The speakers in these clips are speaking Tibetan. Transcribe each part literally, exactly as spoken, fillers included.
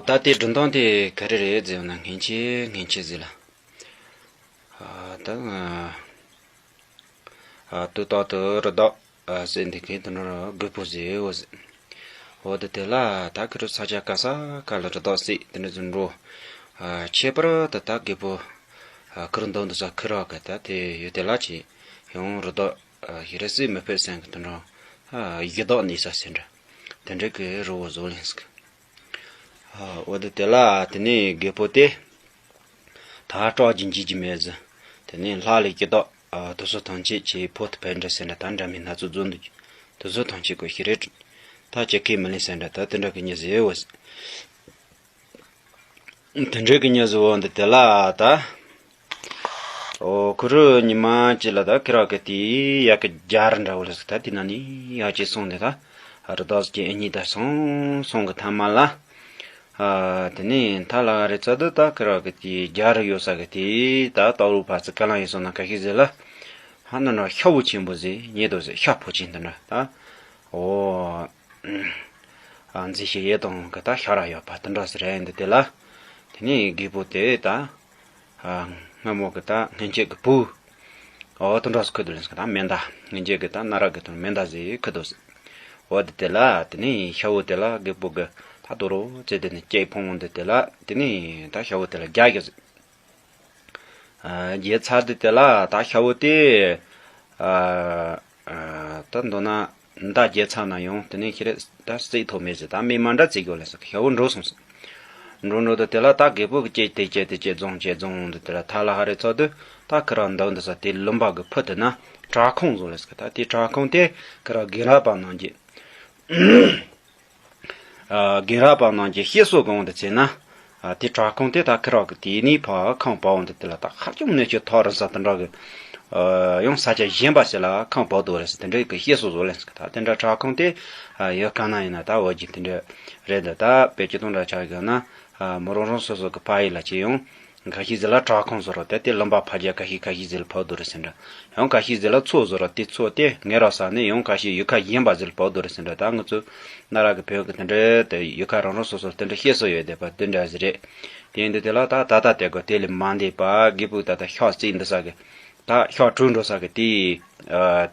ད་ལྟའི་སྒྲུང་གཏམ་དེ་ག་རེ་རེད་ཟེར་ན། སྔན་ཆད་སྔན་ཆད་ཟིག་ལ། ཨ་ད་ཨ་ལྟོས་ལྟོས་དུ་རི་དྭགས་ཨ་བསད་འདི་གའི་དུ་འགྲོ་རྒད་པོ་ཟིག་ཡོད་ཟེར། འོ་དེ་དེ་ལ་ད་ཁི་རུ་ས་ཆ་ག་ས་ག་ལ་རི་དྭགས་བསད་དེ་འདྲ་ཟིག་འགྲོ། ཨ་ཁྱད་པར་དུ་ད་རྒད་པོ་ཨ་ཁི་རུ་འདུག་འདུག་ས་ཁི་རག་གི་ད་དེ་ཡོད། དེ་ལ་ཅི་ཡང་རི་དྭགས་ཨ་ཡི་རེ་སྲིད་མི་ཕེབས་སེང་གི་དུ་འགྲོ། ཨ་ཡི་དྭགས་གནས་ས་ཟེར་འདྲ་དེ་འདྲ་གི་རི་བོ་བཟོ་ལེན་ཟིག། ཨ་འོ་དེ་དེ་ལ་དེ་ནས་རྒད་པོ་དེ་ད་སྐྲག་གི་འཇིགས་ཀྱི་མེད་ཟེར། དེ་ནས་ལྷ་ལས་ཀྱི་དྭགས་ཨ་དུ་སུ་ཐམས་ཅད་ཀྱི་ཕོ་དུ་ཕན་འདྲ་ཟེར་འདྲ་ད་འདྲ་མིན་སྣ་ཚོགས་བཟོ་འདུག་གི། དུ་སུ་ཐམས་ཅད་ཀྱི་ཤི་རེ་ད་ཅི་ཁས་མི་ལེན་ཟེར་འདྲ་ད་དེ་འདྲ་གི་ཉི་ཟེར་བ་ཟེར། དེ་འདྲའི་གི་ཉི་ཟེར་བོ་འདི་དེ་ལ་ད། ཨོ་ཁུ་རུ་ཉི་མ་ཅི་ལ་ད་ཁི་རག་གི་དེ་ཡག་གི་རྒྱ་རི་འདྲ་བོ་ལ་ཟིག་ད་དེ་ན་ནི་ཡག་ཅིག་སོང་ནས་ད་རི་དྭགས་ཀྱི་ཨེ་ཉིད་ད་སོང་སོང་གི་ཐ་མ་ལ། ཨ་དེ་ནས་ད་ལ་རེ་ཚ་དུ་ད་ཁི་རག་གི་དེ་རྒྱ་རི་ཡོད་ས་གི་དེ་ད་ཏོག་རུ་ཕ་ཚི་ག་ལང་ཡིན་སོང་ན་ག་ཤི་ཟེར་ལ། ཧ་ན་ན་ཤ་བོ་ཆེན་པོ་ཟིག་ཉེ་དོ་ཟིག་ཤ་ཕོ་ཆེན་དུ་འདྲ་ད། ཨོ། ཨ་མཛེས་ཤིང་ཡིད་དུ་འོང་གི་ད་ཤ་ར་ཡོད་པ་དེ་འདྲ་ཟེར་རེད་འདི་དེ་ལ། དེ་ནས་རྒད་པོ་དེ་ད། ཨ་སྔ་མོ་གི་ད་སྔན་ཆད་གི་བུ། ཨོ་དེ་འདྲ་ཟེར་ཁུ་དུ་ལེན་ཟེར་གི་ད་མེ་མདའ། སྔན་ཆད་གི་ད་ན་ར་གི་དུ་མེ་མདའ་ཟེར་ཁུ་དུ་ཟེར། ཨོ་དེ་དེ་ལ་དེ་ནས་ཤ་བོ་དེ་ལ་རྒད་པོ་གི་ད་དོ་རོ་ཙེ་དེ་ནས་སྐྱེས་ཕོང་འདི་དེ་ལ་དེ་ནས་ད་ཤ་བོ་དེ་ལ་རྒྱ་གི་ཟེར། རྒྱལ་ཚར་དུས་དེ་ལ་ད་ཤ་བོ་དེ། ད་མདོར་ན་མདའ་རྒྱལ་ཚར་ན་ཡང་དེ་ནས་ཁྱེད་རེ་ད་རྩེད་ཐོག་མེད་ཟེར། ད་མི་མ་འདྲ་རྩེད་རྒྱུ་ལ་ཟེར། ཤ་བོ་འགྲོ་སོང་ཟེར། འགྲོ་འགྲོ་དུས་དེ་ལ་ད་རྒད་པོ་གི་ཅེ་དེ་ཅེ་དེ་ཅེ་རྫོང་ཅེ་རྫོང་འདི་དེ་ལ་ཐ་ལ་ཧ་རེ་ཚོ་དུས་ད་ཁི་ར་འདབས་འདི་ས་དེ་ལུང་པ་གི་ཕུ་དེ་ན་བྲག་ཁུང་བཟོ་ལ་ཟེར། ད་དེ་བྲག་ཁུང་དེ་ཁི་ར་རྒན་རབས་པ་རྣམས་ཀྱི། ཨ་རྒན་རབས་པ་རྣམས་ཀྱིས་བཤད་སྲོལ་གོང་དུ་བྱས་ན། ཨ་དེ་བྲག་ཁུང་དེ་ད་ཁི་རག་གི་དེ་ནས་ཕར་ཁང་པ་འོང་དུ་དེ་ལ་ད་ཧ་ཅང་གནས་ཆུ་ཐོག་རིང་ས་དེ་འདྲ་གི། ཨ་ཡང་ས་ཆ་གཞན་པ་ཞིག་ལ་ཁང་པ་འདུག་རེད་ཟེར་དེ་འདྲའི་གི་བཤད་སྲོལ་བཟོ་ལེན་ཟེར་གི། ད་དེ་འདྲ་བྲག་ཁུང་དེ་ཨ་ཡོད་ག་ན་ཡིན་ན་ད་འོ་ཇི་དེ་འདྲ་རེད་འདུག་ད་དཔེ་ཆ་དང་འདྲ་ཆགས་ཡོད་ན་ཨ་མོ་རང་རང་སོ་སོ་གི་ཕ་ཡུལ་ལ་ཅི་ཡོང་། འགའ་ཞིག་ཟེར་ལ་བྲག་ཁུང་བཟོ་རོགས་དེ་དེ་ལུང་པ་ཕ་རྒྱ་འགའ་ཞིག་འགའ་ཞིག་ཟེར་ལ་ཕབ་འདུག་རེད་ཟེར་འདྲ། ཡང་འགའ་ཞིག་ཟེར་ལ་མཚོ་བཟོ་རོགས་དེ་མཚོ་དེ་ངེ་ར་ས་ནས་ཡང་འགའ་ཞིག་ཡུལ་ཁ་གཞན་པ་ཟེར་ལ་ཕབ་འདུག་རེད་ཟེར་འདྲ། ད་ང་ཚོ་གནའ་རབས་ཀྱི་བོན་གྱི་དེ་འདྲའི་དེ་ཡུལ་ཁ་རང་རང་སོ་སོར་དེ་འདྲ་བཤད་སྲོལ་ཡོད་བསྡད་པ་དེ་འདྲ་ཟིག་རེད། དེ་ཡིན་དུས་དེ་ལ་ད་ད་ལྟ་དེ་ག་དེ་ལས་མ་འདས་པ་རྒད་པོ་ད་ལྟ་ཤག་རྩིག་འདི་ས་གི་ད་ཤག་གྲོལ་འགྲོ་ས་གི་དེ་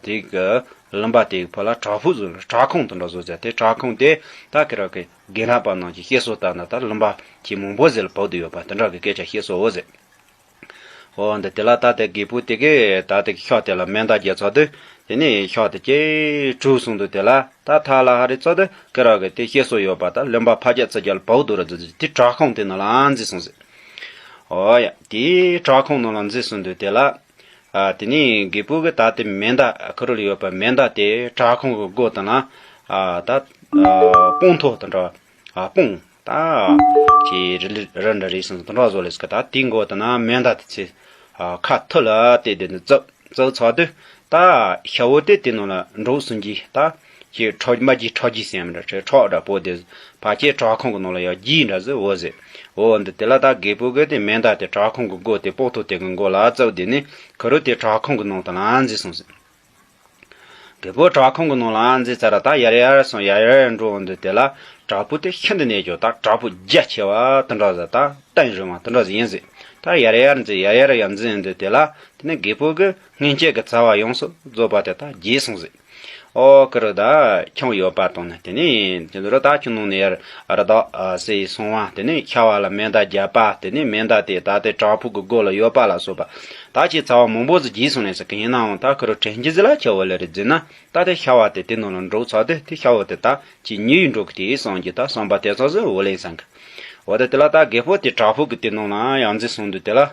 དེ་གི་ལུང་པ་དེ་གི་ཕུ་ལ་བྲག་ཕུག་བཟོ་བྲག་ཁུང་དེ་འདྲ་བཟོ་ཟེར། དེ་བྲག་ཁུང་དེ་ད་ཁི་རག་གི་རྒན་རབས་པ་རྣམས་ཀྱིས་བཤད་སྲོལ་ལྟར་ན་ད་ལུང་པ་ཆེ་མང་པོ་ཟེར་ལ་ཕབ་བསྡད་ཡོད་པ་དེ་འདྲ་གི་སྐད་ཆ་བཤད་སྲོལ་འོ་ཟེར། འོ་འདི་དེ་ལ་ད་དེ་རྒད་པོ་དེ་གིས་ད་དེ་ཤག་དེ་ལ་མེ་མདའ་རྒྱག་ཚར་དུས་དེ་ནས་ཤག་དེ་ཅེ་གྲུ་སོང་དུས་དེ་ལ་ད་ཐ་ལ་ཧ་རེ་ཚར་དུས་ཁི་རག་གི་དེ་བཤད་སྲོལ་ཡོད་པ་ད་ལུང་པ་ཕ་རྒྱ་ཚ་རྒྱ་ལ་ཕབ་བསྡད་ར་འདུག་ཟེར། དེ་བྲག་ཁུང་དེ་ནང་ལ་འཛུལ་སོང་ཟེར། འོ་ཡ་དེ་བྲག་ཁུང་ནང་ལ་འཛུལ་སོང་དུས་དེ་ལ། ཨ་དེ་ནས་རྒད་པོ་གིས་ད་དེ་མེ་མདའ་ཁུ་རུ་ལ་ཡོད་པ་མེ་མདའ་དེ་བྲག་ཁུང་གི་སྒོ་དེ་ན་ཨ་ད་ཨ་སྤང་ཐོག་དེ་འདྲ་ཨ་སྤང་ད་ཅེ་རི་ལི་རི་འདྲ་རེད་སོང་དེ་འདྲ་བཟོ་ལེ་ཟེར་གི། ད་དེའི་མགོ་དེ་ན་མེ་མདའ་དེ་ཚེ་ཨ་ཁ་ཐུག་ལ་དེ་དེ་ནས་བཙུགས་བཙུགས་ཚར་དུས་ད་ཤ་བོ་དེ་དེ་ནང་ལ་འགྲོ་སོང་གི་ད། ཁྱེད་ཁྲག་མ་གྱི་ཁྲག་གྱི་སེམས་ར་ཁྲག་འདྲ་པོ་དེ་ཕ་ཁྱེད་བྲག་ཁུང་གི་ནང་ལ་ཡང་རྒྱུས་འདྲ་ཟེར་འོ་ཟེར། འོ་འདི་དེ་ལ་ད་རྒད་པོ་གིས་དེ་མེ་མདའ་དེ་བྲག་ཁུང་གི་སྒོ་དེ་སྤང་ཐོག་དེ་གི་མགོ་ལ་བཙུགས་དེ་ནས་ཁུ་རུ་དེ་བྲག་ཁུང་གི་ནང་དུ་ལ་འཛུལ་སོང་ཟེར། རྒད་པོ་བྲག་ཁུང་གི་ནང་ལ་འཛུལ་ཚར་ར་ད་ཡར་ཡར་སོང་ཡར་ཡར་འགྲོ་འོང་དུས་དེ་ལ་བྲག་ཕུག་དེ་ཤིན་ཏུ་གནས་ཀྱང་ད་བྲག་ཕུག་རྒྱ་ཆེ་བ་དེ་འདྲ་ཟེར་ད་གཏིང་རིང་བ་དེ་འདྲ་ཟེར་ཡིན་ཟེར། ད་ཡར་ཡར་འཛུལ་ཡར་ཡར་ཡར་འཛུལ་འོང་དུས་དེ་ལ་དེ་ནས་རྒད་པོ་གིས་སྔན་ཆད་ཀྱི་བྱ་བ་ཡོངས་སུ་རྫོགས་པ་དེ་ད་བརྗེད་སོང་ཟེར། ཨོ་ཀི་རུ་ད་ཁྱོད་ཡོད་པ་དང་ནི་དེ་ནས་དེ་ཚོ་རུ་ད་ཁྱོད་ནང་ནས་ཡར་རི་དྭགས་ཨ་བསད་སོང་བ་དེ་ནས་ཤ་བ་ལ་མེ་མདའ་བརྒྱབ་པ་དེ་ནས་མེ་མདའ་དེ་ད་དེ་བྲག་ཕུག་གི་སྒོ་ལ་ཡོད་པ་ལ་སོགས་པ་ད་ཁྱེད་བྱ་བ་མང་པོ་ཟིག་བརྗེད་སོང་ནས་ཟེར་གི་ཡིན་ནའང་ད་ཁུ་རུ་དྲན་རྒྱུ་ཟིག་ལ་ཁྱེད་འོ་ལེ་རེ་བརྫིས་ན་ད་དེ་ཤ་བ་དེ་དེ་ནང་ལ་འགྲོ་ཚར་དུས་དེ་ཤ་བ་དེ་ད་ཁྱེད་ཉེ་བའི་འགྲོ་གི་དེ་བསམ་གྱི་ད་བསམ་པ་དེ་ཚོ་ཟིག་འོ་ལེ་བསམ་གི། འོ་ད་དེ་ལ་ད་རྒད་པོ་དེ་བྲག་ཕུག་གི་དེ་ནང་ལ་ཡར་འཛུལ་སོང་དུས་དེ་ལ།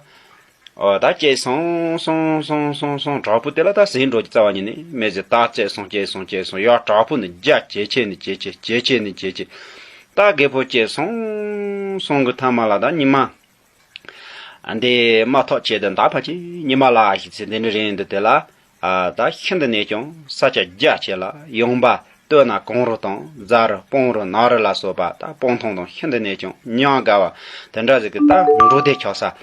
ཨོ་ད་བྱས་སོང་སོང་སོང་སོང་སོང་བྲག་ཕུག་དེ་ལ་ད་ཟིན་འགྲོ་གི་རྩ་བ་ཉིད་ནས་མེད་ཟེར། ད་བྱས་སོང་བྱས་སོང་བྱས་སོང་ཡ་བྲག་ཕུག་ནི་རྒྱ་ཇེ་ཆེ་ནས་ཇེ་ཆེ་ཇེ་ཆེ་ནས་ཇེ་ཆེ། ད་རྒད་པོ་བྱས་སོང་སོང་གི་ཐ་མ་ལ་ད་ཉི་མ་འདི་མ་ཐག་ཆད་དུ་ད་ཕ་ཆེ་ཉི་མ་ལ་ཞིག་ཚེ་འདི་འདྲ་རེད་འདུག་དེ་ལ་ཨ་ད་ཤིན་ཏུ་ནས་ཀྱང་ས་ཆ་རྒྱ་ཆེ་ལ་ཡངས་པ། སྟོད་ན་གངས་རི་དང་རྫ་རི་སྤང་རི་ནགས་རི་ལ་སོགས་པ་ད་སྤང་ཐང་དང་ཤིན་ཏུ་ནས་ཀྱང་ཉམས་དགའ་བ་དེ་འདྲ་ཟིག་གི་ད་འབྲོག་སྡེ་ཆགས་ས།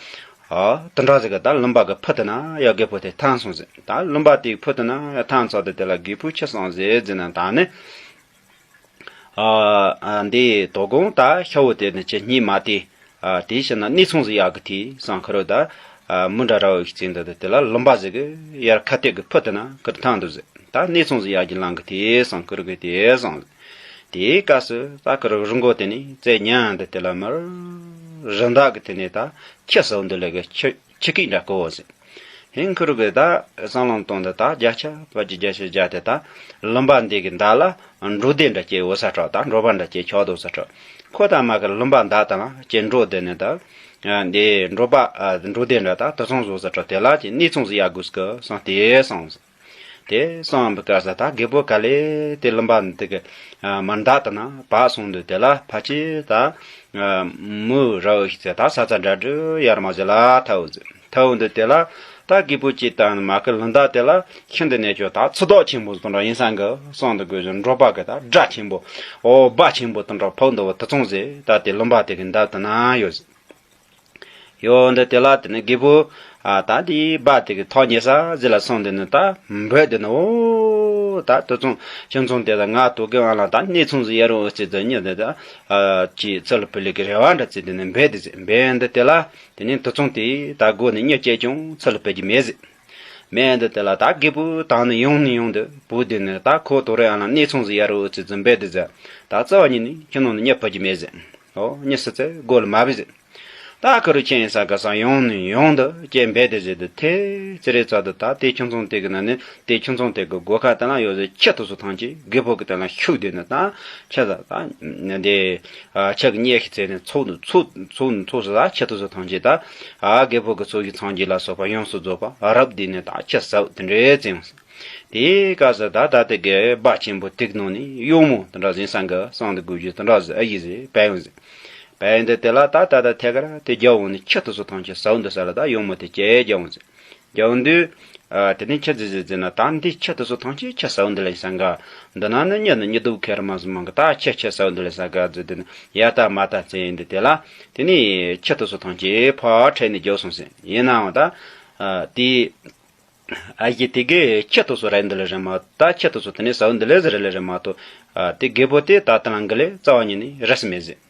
ཨ་དེ་འདྲ་ཟིག་གི་ད་ལུང་པ་གི་ཕུ་དེ་ན་ཡ་རྒད་པོ་དེ་ཐོན་སོང་ཟིག་ད་ལུང་པ་དེའི་ཕུ་དེ་ན་ཡ་ཐོན་ཚར་དུས་དེ་ལ་རྒད་པོ་ཆི་བསམ་ཟིག་ཟེར་ན་ད་ནི། ཨ་ཨ་འདི་དོ་དགོང་ད་ཤ་བོ་དེ་ནི་ཁྱེད་གཉིས་མ་དེ། ཨ་དེའི་ཕྱིར་ན་གནས་ཚང་ཟིག་ཡག་གི་དེ་སང་ཁ་རོ་ད། ཨ་མི་འདྲ་ར་བའི་ཤི་ཚེ་འདི་དེ་ལ་ལུམ་པ་ཟིག་གི་ཡར་ཁ་གཏད་གི་ཕུ་དེ་ན་ཁིར་ཐང་འདུག་ཟེར། ད་གནས་ཚང་ཟིག་ཡག་གི་ལང་གི་དེ་སང་ཁ་རོ་གི་དེ་སང་། དེའི་སྐབས་སུ་ད་ཁ་རོ་རི་མགོ་དེ་ནི་རྩེ་ཉན་འདི་དེ་ལ་མར་རི་འདབས་གི་དེ་ནི་ད་ཁྱི་སོ་འདི་ལ་གི་ཁྱི་ཁྱི་སྐད་འདྲ་གོ་ཟེར། ཧིན་ཁུ་རུ་གི་ད་བསམ་བློ་གཏོང་འདི་ད་བརྒྱ་ཆ་བརྒྱ་ཆ་བརྒྱ་ཆ་བརྒྱ་དེ་ད་ལུམ་པ་འདི་གི་མདའ་ལ་འབྲོག་སྡེ་འདྲ་སྐྱེ་འོ་ས་ཁྲ་ད་འབྲོག་པ་འདྲ་སྐྱེ་ཆོག་དོ་ས་ཁྲ། ཁོ་ད་མ་གི་ལུམ་པ་མདའ་དང་ལ་སྐྱེ་འབྲོག་སྡེ་ནི་ད་འདི་འབྲོག་པ་འབྲོག་སྡེ་འདྲ་ད་དུ་ཚང་བཟོ་ས་ཁྲ་དེ་ལ་ཀྱི་གནས་ཚང་ཟིག་ཡག་དགོས་སྐུ་སང་དེ་སང་། དེ་སང་བི་ཀ་ས་ད་རྒད་པོ་ག་ལེ་དེ་ལུམ་པ་འདི་གི་མ་མདའ་དང་ན་བག་སོང་འདུག་དེ་ལ་ཕ་ཆེ་ད། མུ་ར་བའི་ཤི་ཚེ་ད་ས་ཚ་འདྲ་འདྲ་ཡར་མ་ཟེ་ལ་ཐའུ་ཟེ་ཐའུ་འདི་དེ་ལ་ད་རྒད་པོ་ཅིག་དང་མ་ཀི་ལུང་ད་དེ་ལ་ཤིན་ཏུ་གནས་ཆོག་ད་ཚུ་ཐོག་ཆེན་པོ་དང་འདྲ་ཡིན་ས་འགི་སང་འདི་དགོས་བཞིན་འབྲོག་པ་གི་ད་དགྲ་ཆེན་པོ་ཨོ་སྦ་ཆེན་པོ་དང་འདྲ་ཕོག་འདི་བ་དུ་ཚང་ཟེ་ད་དེ་ལུམ་པ་དེ་གི་མདའ་དང་ན་ཡོད་ཟེ། ཡོད་འདི་དེ་ལ་དེ་ནི་རྒད་པོ་ཨ་ད་དེ་སྦ་དེ་གི་ཐོག་ཉེ་ས་ཟེ་ལ་སོང་འདི་ནི་ད་འབོད་དེ་ནི་ཨོ་ད་དུ་ཚང་ཁྱིམ་ཚང་དེ་ད་ང་དུ་གི་ཨ་ལ་ད་གནས་ཚང་ཟིག་ཡར་འོ་ཙི་ཙི་ཉི་འདི་ད་ཨ་ཅི་ཚུ་ལ་ཕུ་ལི་གི་རེ་བ་འདྲ་ཙི་དེ་ནི་འབོད་དེ་ཟེ་འབོད་འདི་དེ་ལ་དེ་ནི་དུ་ཚང་དེ་ད་སྒོ་ནི་ཉི་སྐྱེས་ཀྱང་ཚུ་ལ་ཕུ་གི་མེད་ཟེ། མེད་འདི་དེ་ལ་ད་རྒད་པོ་དང་ནི་ཡོང་ནི་ཡོང་འདི་བུ་དེ་ནི་ད་ཁོ་དོ་རེ་ཨ་ལ་གནས་ཚང་ཟིག་ཡར་འོ་ཙི་ཙི་འབོད་དེ་ཟེ། ད་རྩ་བ་ཉིད་ནི་ཁྱིམ་ནང་ནི་ཉི་ཕུ་གི་མེད་ཟེ། ཨོ་ཉི་སི་ཙི་སྒོ་ལ་མ་བི་ཟེ། ད་ཁ་རུ་ཁྱེད་ཡིན་ས་ག་ས་ཡོང་ནི་ཡོང་འདི་ཅེས་འབད་དེ་བཞིན་དུ་ཐེ་ཙི་རེ་ཙ་དུ་ད་དེ་ཁྱིམ་ཚང་དེ་གི་ན་ནི་དེ་ཁྱིམ་ཚང་དེ་གི་སྒོ་ཁ་དེ་ན་ཡོད་ཟེ་ཁྱི་དུ་སུ་ཐང་ཅི་རྒད་པོ་གི་དེ་ན་ཤུགས་དེ་ནི་ད་ཁྱི་ཟ་ད་དེ་ཁྱི་གི་གཉེན་ཤི་ཚེ་ནི་ཚོགས་ནི་ཚོགས་ཚོགས་ནི་ཚོགས་སུ་ད་ཁྱི་དུ་སུ་ཐང་ཅི་ད་ཨ་རྒད་པོ་གི་ཚོགས་ཀྱི་ཚང་གི་ལ་སོགས་པ་ཡོངས་སུ་རྫོགས་པ་རབ་དེ་ནི་ད་ཁྱི་ཟ་དེ་འདྲེ་ཙེ་ཡོང་ཟེ། དེའི་སྐབས་སུ་ད་ད་དེ་གི་སྦ་ཆེན་པོ་དེ་གི་ནང་ནས་གཡོག་མོ་དེ་འདྲ་ཟིན་ས་འགི་སང་དུ་དགོས་རྒྱུ་དེ་འདྲ་ཟིག་ཨ་ཡི་ཟིག་བལ་ཡོང་ཟིག་བལ་ཡོང་དུས་དེ་ལ་ད་ད་ད་ཐད་ཀར་དེ་རྒྱ་འོང་ནས་ཁྱི་དེ་ཚོ་ཐང་ཆད་ཟ་འོང་དུ་ས་ལ་ད་གཡོག་མོ་དེ་ཅེ་རྒྱ་འོང་ཟིག་རྒྱ་འོང་དུས་དེ་ནས་ཁྱི་ཟིག་ཟིག་ཟིག་ན་ད་འདི་ཁྱི་དེ་ཚོ་ཐང་ཆད་ཁྱི་ཟ་འོང་དུ་ལ་ཡིན་ས་འག་འདི་ན་ནི་ཉི་ནི་ཉི་དུབ་ཁེར་མ་ཟིག་མང་གི་ད་ཁྱི་ཁྱི་ཟ་འོང་དུ་ལ་ཡིན་ས་འག་ཟིག་དེ་ནས་ཡ་ད་མ་ད་ཙེ་ཡིན་དུས་དེ་ལ་དེ་ནས་ཁྱི་དེ་ཚོ་ཐང་ཆད་ཕར་ཁྲིད་ནས་རྒྱ་སོང་ཟིག་ཡིན་ནའང་ད་དེ། ཨ་ཡེ་དེ་གི་ཁྱི་དེ་ཚོ་རེད་འདི་ལ་རེད་མ་ད་ཁྱི་དེ་ཚོ་དེ་ནས་ཟ་འོང་འདི་ལ་ཟེར་ལ་རེད་མ་གཏོགས་ཨ་དེ་རྒད་པོ་དེ་ད་ལྟ་ལང་གི་ལས་རྩ་བ་ཉིད་ནས་རེས་མེད་ཟེར།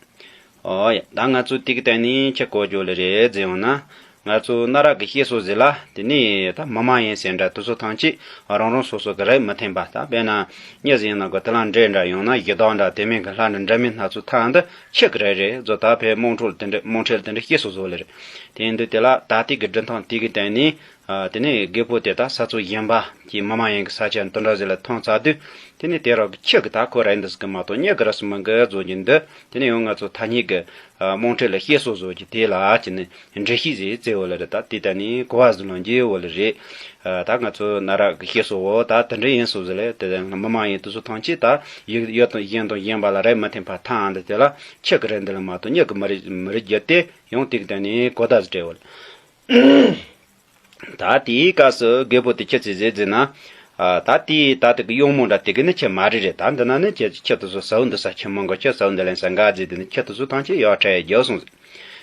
ཨོ་ཡ་ད་ང་ཚོ་དེ་གི་སྟེང་ནས་ཁྱི་གོ་རྒྱུ་ལ་རེད་ཟེར་ཡོང་ན་ང་ཚོ་གནའ་རབས་ཀྱི་བཤད་སྲོལ་ཟེར་ལ་དེ་ནས་ད་མི་མ་ཡིན་ཟེར་འདྲ་དེ་ཚོ་ཐང་ཆད་རང་རང་སོ་སོ་གི་རེད་མི་མཐུན་པ་ད་དཔེར་ན་མྱི་ཟེར་ན་གོ་དེ་ལ་འདྲེ་འདྲ་ཡོང་ན་གཞི་བདག་འདྲ་དེ་མིན་གི་ལྷ་འདྲ་འདྲ་མིན་སྣ་ཚོགས་ཐང་འདི་ཁྱི་གི་རེད་རེད་ཟོ་ད་ཕའི་དམངས་ཁྲོད་དེ་འདྲ་དམངས་ཁྲོད་དེ་འདྲ་བཤད་སྲོལ་བཟོ་ལ་རེད། དེ་ཡིན་དུས་དེ་ལ་ད་ལྟའི་གི་འབྲི་སྟངས་དེ་གི་སྟེང་ནས། དེ་ནས་རྒད་པོ་དེ་དག་ས་ཚོ་གཞན་པ་གྱི་མི་མ་ཡིན་གྱི་ས་ཆ་དུ་འགྲོ་ཟེར་ལ་ཐོན་ཚར་དུས་དེ་ནས་དེ་རང་གི་ཁྱི་གི་ད་ཁོ་ར་ཡིན་འདུག་ཟེར་གི་མ་གཏོགས་མྱི་གི་ར་སུ་མི་འགི་བཟོ་གི་འདི་དེ་ནས་ཡང་ང་ཚོ་ཐ་སྙད་གི་དམངས་ཁྲོད་ལ་བཤད་སྲོལ་བཟོ་གི་དེ་ལ་ཅི་ནས་འདྲི་ཤེས་ཟེར་བརྩི་བ་ལ་རེད། ད་དེ་ལྟ་ནས་གོ་བ་ཟིག་ལོན་རྒྱུ་བོ་ལ་རེད། ད་ང་ཚོ་གནའ་རབས་གི་བཤད་སྲོལ་བོ་ད་དེ་འདྲ་ཡིན་སྲོལ་ཟིག་ལས་དེ་མི་མ་ཡིན་དེ་ཚོ་ཐམས་ཅད་ད་ཡུལ་ཡུལ་དང་གཞན་དང་གཞན་པ་ལ་རེད་མི་མཐུན་པ་ཐང་འདི་དེ་ལ་ཁྱི་གི་རེད་འདི་ལ་མ་གཏོགས་མྱི་གི་མི་རེད་མི་རེད་རྒྱུ་དེ་ཡང་དེ་གི་སྟེང་ནས་གོ་བརྡ་ཟིག་སྤྲད་བ་ལ། ད་དེའི་སྐབས་སུ་རྒད་པོ་དེ་ཁྱི་ཚེ་ཟེར་ཟེར་ན། ད་དེའི་ད་དེ་གི་གཡོག་མོ་འདྲ་དེ་གི་ནི་ཁྱི་མ་རེད་རེད། ད་འདི་ན་ནི་ཁྱི་ཁྱི་དེ་ཚོ་ཟ་འོང་འདི་ས་ཁྱི་མང་གི་ཁྱི་ཟ་འོང་འདི་ལན་ས་འགའ་ཟེར་དེ་ནི་ཁྱི་དེ་ཚོ་ཐམས་ཅད་ཡར་ཁྲིད་རྒྱག་སོང་ཟེར།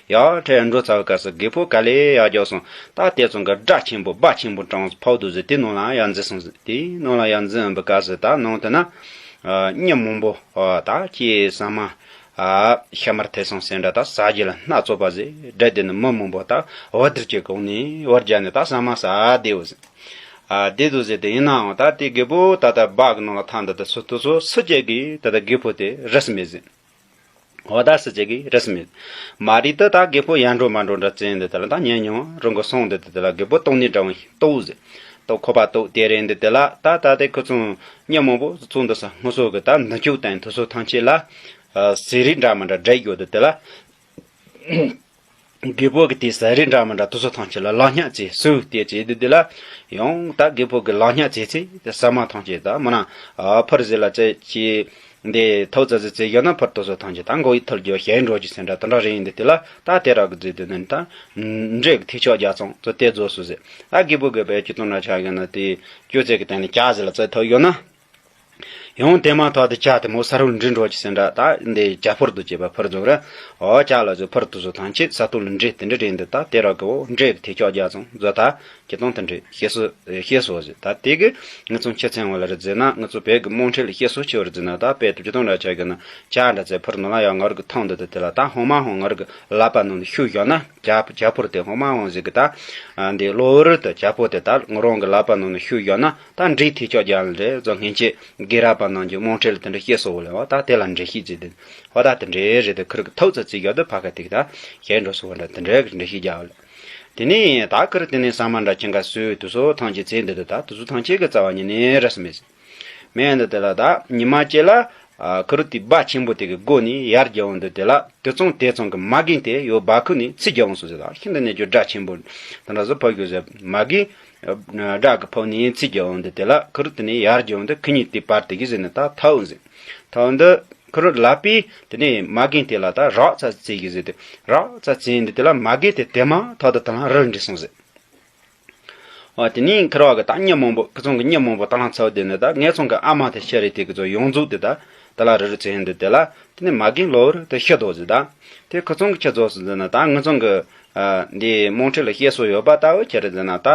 ཡར་ཁྲིད་འགྲོ་ཚར་བའི་སྐབས་སུ་རྒད་པོ་ག་ལེ་ཡར་རྒྱག་སོང་། ད་དེ་ཚོ་གི་སྒྲ་ཆེན་པོ་སྦ་ཆེན་པོ་གྲངས་སུ་ཕབ་འདུག་ཟེར་དེ་ནང་ལ་ཡར་འཛུལ་སོང་ཟེར། དེའི་ནང་ལ་ཡར་འཛུལ་འོང་བའི་སྐབས་སུ་ད་ནང་དེ་ན། མྱི་མང་པོ། ད་ཁྱི་ཟ་མ། ཤ་མར་ཐེ་སོང་ཟེར་འདྲ་ད་ཟ་རྒྱུ་ལ་སྣ་ཚོགས་པ་ཟེར་འདྲ་དེ་ནི་མི་མང་པོ་ད་བ་དིར་གྱི་གོང་ནས་བར་རྒྱ་ནས་ད་ཟ་མ་ཟ་བསྡད་འོ་ཟེར། ཨ་བསྡད་འདུག་ཟེར་དེ་ཡིན་ནའང་ད་དེ་རྒད་པོ་ད་ད་སྦ་གི་ནང་ལ་ཐང་འདི་ད་སུ་དུ་སུ་སུ་སྐྱེ་གི་ད་ད་རྒད་པོ་དེ་རེས་མེད་ཟེར། འོ་ད་སུ་སྐྱེ་གི་རེས་མེད། མ་རེད་ད་ད་རྒད་པོ་ཡར་འགྲོ་མར་འགྲོ་འདྲ་བཙན་འདི་ད་ལ་ད་ཉན་མྱོང་རང་གི་སོང་འདི་ད་ད་ལ་རྒད་པོ་སྟོང་ནས་འདྲ་བ་ཞིག་ལྟོས་ཟེར། ལྟོས་ཁོ་པ་ལྟོས་དེ་རེད་འདི་དེ་ལ་ད་ད་དེ་ཁོ་ཚོ་མྱི་མང་པོ་ཚོ་འདི་ས་སྔོ་སོ་གི་ད་འདི་ཆུ་བསྟན་དུ་སོ་ཐང་ཆེ་ལ། ཟས་རིགས་འདྲ་མི་འདྲ་འདྲ་ཡོད་དེ་དེ་ལ། རྒད་པོ་གི་དེ་ཟས་རིགས་འདྲ་མི་འདྲ་དུ་སོ་ཐང་ཆེ་ལ་ལག་ཉག་ཙེ་སུ་དེ་ཙེ་དེ་དེ་ལ། ཡང་ད་རྒད་པོ་གི་ལག་ཉག་ཙེ་ཙེ་དེ་ཟ་མ་ཐང་ཆེ་ད་མི་ན། ཕར་ཟེར་ལ་ཙེ་ཅི། འདི་ཐོག་ཙེ་ཙེ་ཙེ་ཡོད་ན་ཕར་དུ་སོ་ཐང་ཆེ་ད་མགོ་ཡི་ཐལ་རྒྱུ་ཞེན་འགྲོ་ཅི་སེ་འདྲ་དེ་འདྲ་རེད་ཡིན་དེ་དེ་ལ་ད་དེ་རག་གི་ཙེ་དེ་ནི་ད། འདྲེ་གི་ཐིག་ཆོག་རྒྱ་ཚང་ཙོ་དེ་རྫོགས་སུ་ཟེར། ད་རྒད་པོ་གི་བས་ཀྱི་དོན་ན་ཆ་ཡོད་ན་དེ་ཅོ་ཙེ་གི་སྟེང་ནས་ཀྱ་ཟེར་ལ་ཙེ་ཐོག་ཡོད་ན། ཡང་དེ་མ་ཐག་ཏུ་ཇ་དེ་མོ་ས་རུ་འདྲེ་འགྲོ་ཅི་ཟེར་འདྲ། ད་འདི་ཇ་ཕོར་དུ་བྱས་པ་ཕར་བཟུང་ར། ཨོ་ཇ་ལ་བཟོ་ཕར་དུ་བཟོ་ཐང་ཆེ་ས་ཐོག་ལ་འདྲེ་དེ་འདྲ་རེད་འདི། ད་དེ་ར་གི་འོ་འདྲེ་གི་ཐེ་ཆོག་རྒྱ་ཚང་བཟོ་ད་ཁྱེད་དང་དེ་འདྲ་ཤེས་སོ་ཤེས་སོ་ཟེར། ད་དེ་གི་ང་ཚོ་ཆ་ཚང་བ་ལ་རེད་ཟེར་ན། ང་ཚོ་བོད་གི་དམངས་ཁྲོད་ལ་ཤེས་སོ་ཆེ་བ་རེད་ཟེར་ན། ད་དཔེ་དུ་ཇ་དང་འདྲ་ཆ་གི་ན་ཇ་འདྲ་ཚེ་ཕར་ནོ་ལ་ཡང་ངར་གི་ཐང་འདི་དེ་དེ་ལ་ད་ཧོ་མ་ཧོ་ངར་གི་ལག་པ་ནང་ནས་ཤུགས་བཞག་ན། ཇ་ཇ་ཕོར་དེ་ཧོ་མ་ཧོ་ཟེར་གི། ད་འདི་གློ་བུར་དུ་ཇ་ཕོར་དེ་ད་ང་རང་གི་ལག་པ་ནང་ནས་ཤུགས་བཞག་ན། ད་འདྲེ་ཐེ་ཆོག་རྒྱ་ལ་རེད་བཟོ། སྔན་ཆད་དགེ་ར་པ་ནང་གི་དམངས་ཁྲོད་ལ་དེ་འདྲ་ཤེས་སོ་བ་ལ་བ། ད་དེ་ལ་འདྲེ་ཤེས་ཟེར་དེ་བ། ད་དེ་འདྲའི་རེད་དེ་ཁུར་གི་ཐོག་ཚ་ཚིག་ཡོད་དེ་ཕ་ག་ཐིག་ད་ཞེ་འགྲོ་སོ་བ་འདྲ་དེ་འདྲའི་གི་འདྲེ་ཤེས་རྒྱ་བ་ལ། དེ་ནས་ད་ཁུར་དེ་ནས་ས་མ་འདྲ་ཆེན་ག་སུས་དུ་སོ་ཐང་ཆེ་ཚེ་འདི་དུ་ད་དུ་སོ་ཐང་ཆེ་གི་རྩ་བ་ཉིད་ནས་ར་སི་མེད་ཟེར། མེད་འདི་དེ་ལ་ད་ཉི་མ་ཅེ་ལ་ཁུར་དེ་སྦ་ཆེན་པོ་དེ་གི་སྒོ་ནས་ཡར་རྒྱ་བོ་འདི་དེ་ལ་དེ་ཚང་དེ་ཚང་གི་མ་གིན་དེ་ཡོ་སྦ་ཁུ་ནས་ཚི་རྒྱ་བོ་སོ་ཟེར། ད་ཤིན་ཏུ་ནས་ཇོ་སྒྲ་ཆེན་པོ་དེ་འདྲ་བཟོ་ཕ་རྒྱུ་ཟེར། མ་གིན་སྒྲ་གི་ཕོ་ནས་ཚི་རྒྱ་བོ་འདི་དེ་ལ་ཁུར་དེ་ནས་ཡར་རྒྱ་བོ་འདི་ཁུ་ཉིད་དེ་བར་དེ་གི་ཟེར་ནས་ད་ཐའོ་ཟེར། ཐའོ་འདི་ཁུར་ལ་པི་དེ་ནས་མ་གིན་དེ་ལ་ད་རག་ཚ་ཚེ་གི་ཟེར་དེ། རག་ཚ་ཚེ་འདི་དེ་ལ་མ་གིན་དེ་དེ་མ་ཐག་ཏུ་དེ་ལ་རིལ་འདྲི་སོང་ཟེར། ཨ་དེ་ནས་ཁུར་བ་གི་ད་མྱི་མང་པོ་ཁུ་ཚང་གི་མྱི་མང་པོ་ད་ལང་ཚ་བ་དེ་ནས་ད་ངེད་ཚང་གི་ཨ་མ་དེ་ཤ་རེ་དེ་གི་ཚོ་ཡོངས་རྫོགས་དེ་ད་དེ་ལ་རིལ་རིལ་ཚེ་འདི་དེ་ལ་དེ་ནས་མ་གིན་ལོ་བར་དེ་ཤི་དོ་ཟེར། ད་དེ་ཁུ་ཚང་གི་ཁྱེད་ཚོ་སུ་ཟེར་ན། ད་ངེད་ཚང་གི་འདི་དམངས་ཁྲོད་ལ་ཤེས་སོ་ཡོད་པ་ལྟ་བུ་ཁྱེད་རེ་ཟེར་ན། ད་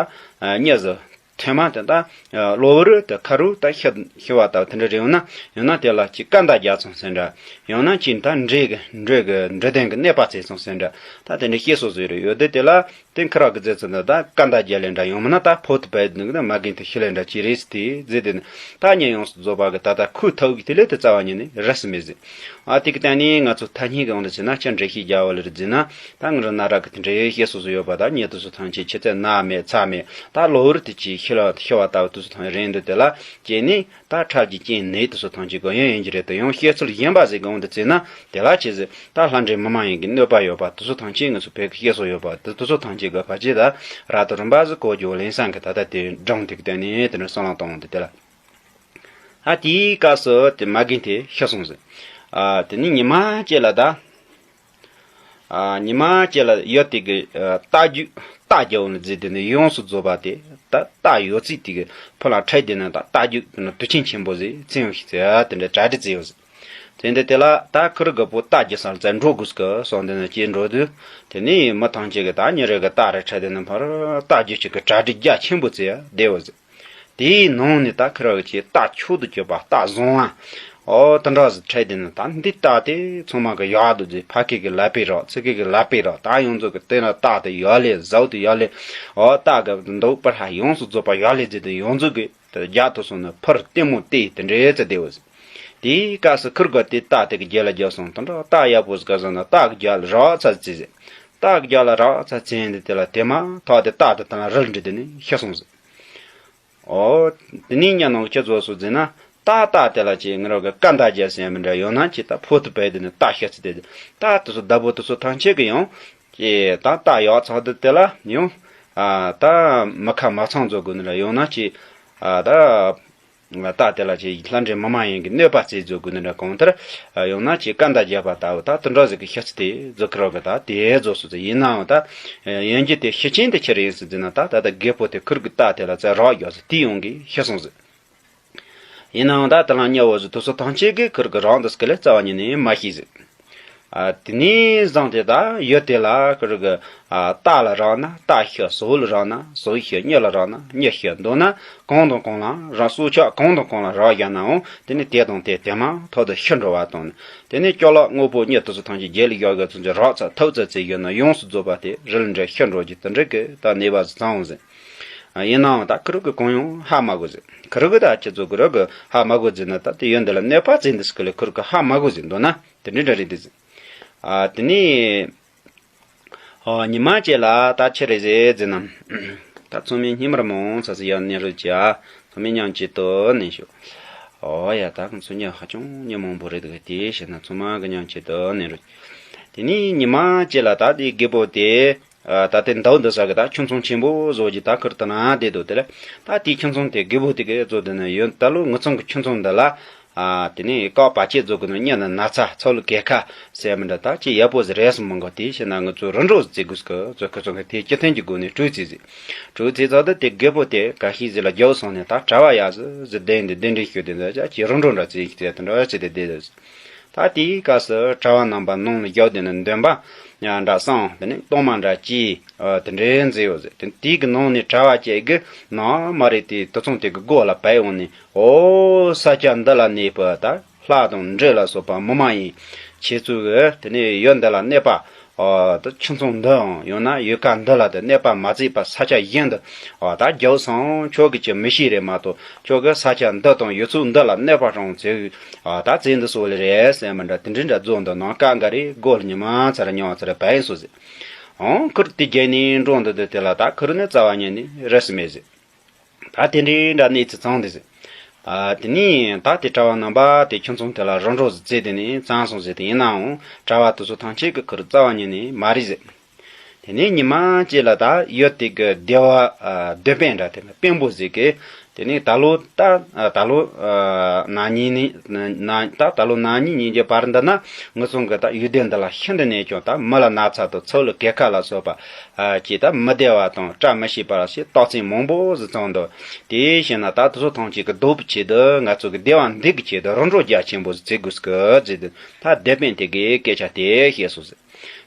མྱི་ཟེར། ཐེངས་མ་དེ་ད་གློ་བུར་དུ་ཁ་རུ་ད་ཤི་ཤི་བ་ལྟ་བུ་དེ་འདྲ་རེ་ཡོང་ན། ཡང་ན་དེ་ལ་ཅིག་སྐད་མདའ་རྒྱག་སོང་ཟེར་འདྲ། ཡང་ན་ཅིག་ད་འདྲེ་གི་འདྲེ་གི་འདྲེ་ལྡན་གི་གནོད་པ་བྱས་སོང་ཟེར་འདྲ། ད་དེ་འདྲ་ཤེས་སོ་ཟེར་རེ་ཡོད་དེ། དེ་ལ་དེ་ཁུར་གི་ཟེར་ཚུལ་འདི་ད་སྐད་མདའ་རྒྱག་ལེ་འདྲ། ཡང་མིན་ན་ད་ཕོ་དུ་བས་འདུག་ན་མ་གིན་དུ་ཤི་ལེ་འདྲ་ཅི་རེད་ཟེར་དེ་ཟེར་དེ་ནི། ད་ཉེ་ཡོངས་སུ་རྫོགས་པ་གི་ད་ད་ཁུ་ཐོག་གི་དེ་ལས་དེ་རྩ་བ་ཉིད་ནས་ར་སི་མེད་ཟེར། ཨ་དེ་གི་སྟེང་ནས་ང་ཚོ་ཐ་སྙད་གི་འོང་དུ་ཕྱིན་ན་ཅི་འདྲ་ཤེས་རྒྱ་བ་ལ་རེད་ཟེར་ན། ད་ང་རང་ན་ར་གི་དེ་འདྲའི་ཤེས་སོ་སོ་ཡོད་པ། ད་ཉེ་དུ་སོ་ཐང་ཆེ་ཆེ་ཚད་ན་མེད་ཚ་མེད། ད་གློ་བུར་དུ་ཅིག་ཤི་ལ་ཤི་བ་ལྟ་བུ་དུ་སོ་ཐང་རེད་འདུག་དེ་ལ་སྐྱེས་ནས་ད་ཁྲག་གི་རྐྱེན་ནད་དུ་སོ་ཐང་ཆེ་གོ་ཡོན་ཡིན་གྱི་རེད་དུ། ཡང་ཤེས་ཚུལ་གཞན་པ་ཟིག་གི་འོང་དུ་བརྩིས་ན། དེ་ལ་ཅི་ཟེར། ད་ལྷ་འདྲེ་མི་མ་ཡིན་གྱི་གནོད་པ་ཡོད་པ་དུ་སོ་ཐང་ཆེ་ང་ཚོ་བོད་ཀྱི་ཤེས་སོ་ཡོད་པ་དུ་དུ་སོ་ཐང་ཆེ་གི་ཕ་ཆེ་ད་ར་དུ་རིམ་པ་ཟིག་གོ་རྒྱུ་ལེན་སང་གི་ད་ལྟ་དེ་སྦྲང་དེ་གི་སྟེང་ནས་དེ་འདྲ་བསམ་བློ་གཏོང་འོང་དུ་དེ་ལ། ཨ་དེའི་སྐབས་སུ་དེ་མ་གིན་དེ་ཤི་སོང་ཟེར། ཨ་དེ་ནི་ཉི་མ་གཅིག་ལ་ད། ཨ་ཉི་མ་གཅིག་ལ་ཡོད་དེ་གི་ཨ་རྟ་རྒྱུག་རྟ་རྒྱུག་ནི་ཟེར་དེ་ནི་ཡོངས་སུ་རྫོགས་པ་དེ་ད་རྟ་ཡོད་ཚིག་དེ་གི་ཕུ་ལ་ཁྲིད་དེ་ནི་ད་རྟ་རྒྱུག་ནི་དུས་ཆེན་ཆེན་པོ་ཟེར་ཚིག་ཡོང་ཞིག་ཟེར། དེ་འདྲ་གྲ་སྒྲིག་ཙེ་ཡོད་ཟེར། དེ་འདི་དེ་ལ་ད་ཁུར་གི་པོ་རྟ་རྒྱུག་སར་ཙེ་འགྲོ་དགོས་གི་སོང་། དེ་ནི་སྐྱེས་འགྲོ་དུས་དེ་ནི་མི་ཐང་ཆེ་གི་ད་ཉི་རེ་གི་རྟ་རེ་ཁྲིད་དེ་ནི་ཕར་རྟ་རྒྱུག་ཅིག་གི་གྲ་སྒྲིག་རྒྱ་ཆེན་པོ་ཙེ་བསྡད་ཡོད་ཟེར། དེའི་ནང་ནས་ད་ཁུར་བ་གི་ཅིག་རྟ་མཆོག་ཏུ་གྱུར་པ་རྟ་བཟང་བ། ཨོ་དེ་འདྲ་ཟིག་ཁྲིད་དེ་ནི་ད་འདི་རྟ་དེ་ཚང་མ་གི་ཡག་འདུག་ཟེར། ཕ་སྐད་གི་ལ་པའི་རོགས། ཚིག་སྐད་གི་ལ་པའི་རོགས། ད་ཡོངས་རྫོགས་གི་དེ་ན་རྟ་དེ་ཡག་ལེ་ཟའུ་དེ་ཡག་ལེ། ཨོ་རྟ་གི་མདོག་པར་ཧ་ཡོངས་སུ་རྫོགས་པ་ཡག་ལེ་ཟེར་དེ་ཡོངས་རྫོགས་གི་དེ་རྒྱ་ཐོ་སོང་ནི་ཕུར་ལྟད་མོ་བལྟས་དེ་འདྲའི་ཙེ་བསྡད་ཡོད་ཟེར། དེའི་སྐབས་སུ་ཁུར་གི་དེ་རྟ་དེ་གི་རྒྱབ་ལ་རྒྱབ་སོང་། དེ་འདྲ་རྟ་ཡག་པོ་ཟིག་ག་བཟོ་ན་རྟ་གི་རྒྱབ་ལ་རག་ཚ་ཙེ་ཟེར། རྟ་གི་རྒྱབ་ལ་རག་ཚ་ཙེ་འདི་དེ་ལ་དེ་མ་ཐག་དེ་རྟ་དེ་དང་རིལ་འདྲི་དེ་ནི་ཤི་སོང་ཟེར། ཨོ། དེ་ནས་ཉ་ནང་ཁྱེད་ཚོ་སུ་ཟེར་ན། རྟ་རྟ་དེ་ལ་ཅིག་ང་རང་གི་སྐད་མདའ་རྒྱག་ཟེར་མི་འདྲ། ཡང་ན་ཅིག་ད་ཕོ་དུ་བས་དེ་ནི་རྟ་ཤ་ཚི་དེ་རྟ་དེ་ཚོ་བདག་པོ་དེ་ཚོ་ཐམས་ཅད་ཀྱི་ཡང་ཅིག་ད་རྟ་ཡག་ཚག་དུ་དེ་ལ་ཡང་ཨ་ད་མི་ཁ་མ་ཚང་བཟོ་དགོས་ནི་ལ། ཡང་ན་ཅིག་ཨ་ད་རྟ་དེ་ལ་ཅིག་ལྷ་འདྲེ་མི་མ་ཡིན་གྱི་གནོད་པ་བྱེད་བཟོ་དགོས་ནི་འདྲ། གང་ལྟར་ཡང་ན་ཅིག་སྐད་མདའ་རྒྱག་པ་ལྟ་བུ་ད་དེ་འདྲ་ཟིག་གི་ཤ་ཚི་དེ་བཟོ་ཁུར་བ་གི་ད་དེ་བཟོ་སུ་ཚོ་ཡིན་ནའང་ད་ཡིན་གྱི་དེ་ཤི་ཆེན་དེ་ཁྱེར་ཡིན་སུ་ཟེར་ན། ད་ད་ད་རྒད་པོ་དེ་ཁུར་གི་རྟ་དེ་ལ་ཙེ་རག་རྒྱག་ཟེར་དེ་ཡོང་གི་ཤི་སོང་ཟེར། ཡིན་ནའང་ད་དེ་ལ་ཉེ་བོ་ཟིག་དུ་སོ་ཐང་ཆེ་གི་ཁུར་གི་རང་དུ་སྐད་ལས་རྩ་བ་ཉིད་ནས་མ་ཤེས་ཟིག་ཨ་དེ་ནས་བཟུང་སྟེ་ད་ཡུལ་དེ་ལ་ཁུར་གི་ཨ་རྟ་ལ་རག་ན་རྟ་ཤི། ཟོག་ལ་རག་ན་ཟོག་ཤི། མྱི་ལ་རག་ན་མྱི་ཤི། མདོར་ན་གང་དང་གང་ལ་རག། སྲོག་ཆགས་གང་དང་གང་ལ་རག་བཞག་ནའང་དེ་ནི་དེ་དང་དེ་དེ་མ་ཐག་ཏུ་ཤི་འགྲོ་བ་དང་། དེ་ནི་སྐྱོ་ལ་དངོས་པོ་མྱི་དུ་སོ་ཐང་ཆེ་རྒྱལ་ལ་ཡོད་གི་ཚུན་ཆད་རག་ཚ་ཐུག་ཚ་ཚེ་ཡོད་ན་ཡོངས་སུ་རྫོགས་པ་དེ་རིལ་འདྲེ་ཤི་འགྲོ་རྒྱུ་དེ་འདྲ་གི་ད་གནས་པ་ཟིག་ཚང་འོང་ཟིག་ཡིན་ནའང་ད་ཁུར་གི་གང་ཡང་ཧ་མ་གོ་ཟིག་ཁུར་གི་ད་ཁྱེད་ཚོ་ཁུར་གི་ཧ་མ་གོ་ཟིག་ན་ད་དེ་ཡོད་འདི་ལ་གནོད་པ་བྱེད་འདི་སྐུ་ལས་ཁུར་གི་ཧ་མ་གོ་ཟིག་མདོར་ན་དེ་འདྲ་འདྲ་རེད་འདི་ཟིག་ཨ་དེ་ནས་ཨོ་ཉི་མ་བཅས་ལ་ད་ཆི་རེད་ཟེར་ཟེར་ན། ད་ཚང་མས་སྙིང་མར་མང་ཚ་ཚ་ཡར་ནས་རུ་བྱ། ཚང་མས་མཉམ་གཅིག་ཏུ་ནས་ཤོག་ཨོ་ཡ་ད་ཁོང་ཚོ་མྱི་ཧ་ཅང་མྱི་མང་པོ་རེད་འདུག་དེ་བྱས་ན་ཚང་མ་གི་མཉམ་གཅིག་ཏུ་ནས་རུ། དེ་ནས་ཉི་མ་བཅས་ལ་ད་དེ་རྒད་པོ་དེ། ཨ་ད་ལྟའི་མདོ་འདི་ས་གི་ད་ཁྱིམ་ཚང་ཆེན་པོ་བཟོ་རྒྱུ་ད་ཁུར་ད་ན་བསྡད་དོ། དེ་ལ་ད་དེའི་ཁྱིམ་ཚང་དེ་རྒད་པོ་དེ་གི་བཟོ་དེ་ན་ཡོད། ད་ལོ་ངུ་ཚང་གི་ཁྱིམ་ཚང་འདི་ལ་ ཨ་དེ་ནས་བཀག་བར་ཆད་རྫོགས་དགོས་ནོ་གཉིད་ནི་ན་ཚ་ཚོགས་ལུ་གས་ཁ་ཟེར་མི་འདྲ་ད་ཅི་ཡག་པོ་ཟིག་རེད་སོང་མི་འགོ། དེ་ཤེས་ན་ང་ཚོ་རུ་འགྲོ་ཟིག་རྩེ་དགོས་སྐོར་ཚོ་ཁོ་ཚོ་གི་དེ་སྤྱི་མཐུན་གྱི་སྒོ་ནས་གྲོས་རྩིས་ཟིག་གྲོས་རྩིས་ཚོགས་དུ་དེ་རྒད་པོ་དེ་ག་ཤེད་ཟིག་ལ་རྒྱབ་སོང་ནས་ད་གྲྭ་བ་ཡག་ཟིག་ཟིག་བསྡད་འདི་གདན་འདྲེན་ཞུ་དེ་འདི་ཅག་ཅི་རུ་འགྲོ་འདྲ་རྩེ་ཞིག་དེ་དེ་འདྲ་བྱས་ཏེ་བསྡད་ཟིག་ད་དེའི་སྐབས་སུ་གྲྭ་བ་རྣམ་པ་ནང་ལ་རྒྱབ་དེ་ནི་འདོན་པ་འདྲ་བསང་དེ་ནས་གཏོར་མ་འདྲ་ཅི་དེ་འདྲའི་མཛད་ཡོད་ཟིག་དེ་དེའི་གི་ནང་ནས་གྲྭ་བ་ཅིག་གི་ནང་མ་རེད་དེ་དུ་ཚོང་དེ་གི་སྒོ་ལ་བབས་འོང་ནས། ཨོ་ས་ཆ་འདི་ལ་གནས་པ་ད་ལྷ་དང་འདྲེ་ལ་སོགས་པ་མི་མ་ཡིན་ཁྱེད་ཚོ་གི་དེ་ནས་ཡུལ་འདི་ལ་གནས་པ་ཨོ་ད་ཁྱིམ་ཚང་འདིའང་ཡང་ན་ཡུལ་ཁ་འདི་ལ་དེ་གནས་པ་མ་བརྩིས་པ་ས་ཆ་གཞན་དུ་ཨོ་ད་རྒྱབ་སོང་ཁྱོད་ཀྱིས་ཅི་མི་ཤེས་རེད་མ་གཏོགས་ཁྱོད་ཀྱི་ས་ཆ་འདི་དང་ཡུལ་ཚོ་འདི་ལ་གནས་པ་རང་ཚོས་ཨོ་ད་བཙན་འདི་སོགས་ལས་རེད་ཟེར་མི་འདྲ་དེ་འདྲའི་འདྲ་རྫོགས་འདི་ནང་ཀ་འགའ་རེ་སྒོ་ལ་ཉི་མ་ཚར་ཉི་མ་ཚར་བས་སོ་ཟེར། ཨང་ཁུར་དེ་རྒྱལ་ནས་འགྲོ་འདི་དེ་དེ་ལ་ད་ཁུར་ནི་རྩ་བ་ཉིད་ནས་རེད་སི་མེད་ཟེར། ད་དེ་འདྲའི་འདྲ་གནས་ཚུལ་ཚང་དེ་ཟེར། ཨ་དེ་ནས་ད་དེ་གྲྭ་བ་རྣམ་པ་དེ་ཁྱིམ་ཚང་དེ་ལ་རོ་འགྲོ་ཟེར་བཙལ་དེ་ནས་ཚང་སོང་ཟེར་དེ་ཡིན་ནའང་གྲྭ་བ་དེ་ཚོ་ཐམས་ཅད་ཀྱི་ཁུར་རྩ་བ་ཉིད་ནས་མ་རེད་ཟེར། དེ་ནས་ཉི་མ་གཅིག་ལ་ད་ཡུལ་དེ་གི་སྡེ་བ་ཨ་སྡེ་དཔོན་འདྲ་དེ་ནི་དཔོན་པོ་ཟིག་གིས་དེ་ནས་ད་ལོ་ད་ཨ་ད་ལོ་ཨ་ན་ཉིན་ནི་ན་ད་ད་ལོ་ན་ཉིན་ཉིན་གྱི་བར་འདི་ན་ངུ་ཚང་གི་ད་ཡུལ་སྡེ་འདི་ལ་ཤིན་ཏུ་ནས་ཀྱང་ད་མི་ལ་ན་ཚ་དང་ཚོགས་ལ་གས་ཁ་ལ་སོགས་པ། ཨ་ཅེས་ད་མི་བདེ་བ་དང་བཀྲ་མི་ཤིས་པ་ཞེས་རྟགས་མཚན་མང་པོ་ཟིག་བཙོང་འདུག་དེའི་ཕྱིར་ན་ད་དེ་ཚོ་ཐམས་ཅད་ཀྱི་བཟློག་པའི་ཆེད་དུ་ང་ཚོ་གི་བདེ་བ་འདི་གི་ཆེད་དུ་རོ་འགྲོ་རྒྱ་ཆེན་པོ་ཟིག་བཙལ་དགོས་སྐོར་ཟེར་དུས་ད་སྡེ་དཔོན་དེ་གིས་སྐད་ཆ་དེ་བཤད་སོང་ཟེར།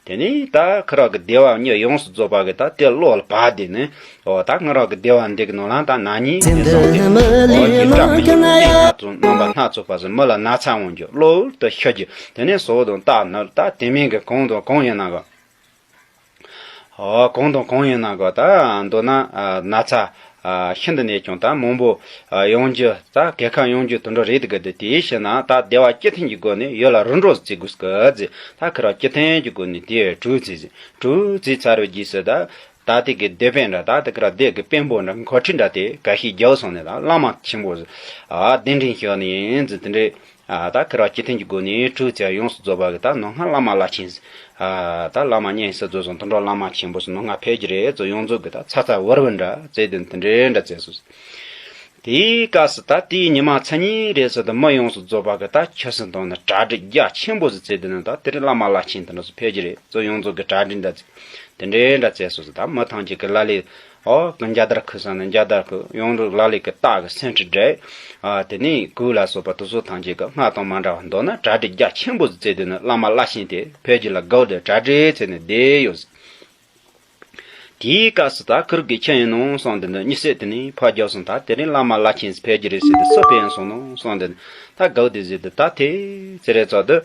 དེ་ནས་ད་ཁོ་རང་གི་བདེ་བ་གཉིས་ཡོངས་སུ་རྫོགས་པ་གི་ད་དེ་བློ་ལ་བབས་དེ་ནི་འོ་ད་ང་རང་གི་བདེ་བ་འདི་གི་ནང་ལ་ད་ན་ནིང་དེ་སོང་དེ་འོ་ཡི་བཀྲ་མི་ཤིས་པའི་སྣ་ཚོགས་རྣམ་པ་སྣ་ཚོགས་པ་ཟིག་མི་ལ་ན་ཚ་འོང་རྒྱུ་གློ་བུར་དུ་ཤི་རྒྱུ་དེ་ནས་ཟོག་དང་རྟ་ནོར་ད་དེ་མིན་གི་གང་དང་གང་ཡིན་ན་གི་ཨོ་གང་དང་གང་ཡིན་ན་གོ་ད་མདོར་ན་ཨ་ན་ཚ་ཨ་ཤིན་ཏུ་ནས་ཀྱང་ད་མང་པོ་ཨ་ཡོང་རྒྱུ་ད་གས་ཁ་ཡོང་རྒྱུ་དེ་འདྲ་རེད་གི་དེ་དེའི་ཕྱིར་ན་ད་བདེ་བ་སྤྱི་མཐུན་གྱི་སྒོ་ནས་ཡུལ་ལ་རོ་འགྲོ་བརྩི་དགོས་སྐོར་ཟེར། ད་ཁོ་རང་སྤྱི་མཐུན་གྱི་སྒོ་ནས་དེ་གྲོས་བརྩི་ཟེར། གྲོས་བརྩི་ཚར་བའི་རྗེས་སུ་ད་ད་དེ་གི་སྡེ་དཔོན་འདྲ་ད་དེ་ཁོ་རང་སྡེ་གི་དཔོན་པོ་འདྲ་འགོ་ཁྲིད་འདྲ་དེ་ག་ཤེད་རྒྱབ་སོང་ནས་ད་བླ་མ་ཆེན་པོ་ཟིག་ཨ་གདན་འདྲེན་ཞུས་ནས་ཡིན་ཟེར་དེ་འདྲའི། ཨ་ད་ཁོ་རང་སྤྱི་མཐུན་གྱི་སྒོ་ནས་གྲོས་བྱས་ཡོངས་སུ་རྫོགས་པ་གི་ད་ནང་སྔ་བླ་མ་བླ་ཆེན་ཟེར། ཨ་ད་བླ་མ་གཉན་སྲིད་རྫོགས་སོང་དེ་འདྲ་བླ་མ་ཆེན་པོ་ཟེར་ནང་སྔ་ཕེབས་ཀྱི་རེད་ཚོ་ཡོངས་རྫོགས་གི་ད་ཚ་ཚ་བར་བར་འདྲ་བཙལ་དོན་དེ་འདྲའི་འདྲ་བཙལ་སོང་ཟེར། དེའི་སྐབས་སུ་ད་དེའི་ཉི་མ་ཚེ་གཉིས་རེས་སུ་ད་མི་ཡོངས་སུ་རྫོགས་པ་གི་ད་ཆུ་སྲིན་དང་ནི་གྲ་སྒྲིག་རྒྱ་ཆེན་པོ་ཟིག་བཙལ་དོན་ད་དེ་རིང་བླ་མ་བླ་ཆེན་དེ་འདྲ་ཚོ་ཕེབས་ཀྱི་རེད་ཚོ་ཡོངས་རྫོགས་གི་གྲ་སྒྲིག་འདྲ་བཙལ། དེ་འདྲའི་འདྲ་བཙལ་སོང་ཟེར། ད་མི་ཐམས་ཅད་ཀྱི་ལ་ལས་ཨོ་ཀུན་རྒྱ་དར་ཁུ་ས་ནས་རྒྱ་དར་ཁུ་ཡོངས་རུ་ལ་ལས་ཀྱི་སྟག་གི་སེང་ཁྲི་བསྒྲལ། ཨ་དེ་ནས་གོས་ལ་སོགས་པ་དེ་ཚོ་ཐམས་ཅད་ཀྱི་སྔར་དང་མ་འདྲ་བ་མདོར་ན་གྲ་སྒྲིག་རྒྱ་ཆེན་པོ་ཟིག་བཙལ་དུས་ནི་བླ་མ་བླ་ཆེན་དེ་ཕེབས་རྒྱུ་ལ་དགའ་བོ་དེ་གྲ་སྒྲིག་བཙལ་ནས་བསྡད་ཡོད་ཟེར། དེའི་སྐབས་སུ་ད་ཁུར་གི་ཁྱི་ཡིན་ནོ་གསུངས་དེ་འདི་གཉིད་སད་དེ་ནས་ཕར་རྒྱབ་སོང་ད་དེ་རིང་བླ་མ་བླ་ཆེན་ཕེབས་རྒྱུ་རེད་ཟེར་དེ་སུ་ཕེབས་ཡིན་སོང་ནོ་གསུངས་དེ་ད་དགའ་བོ་དེ་ཟེར་དེ་ད་དེ་ཚེ་རེ་ཚོགས་དུ་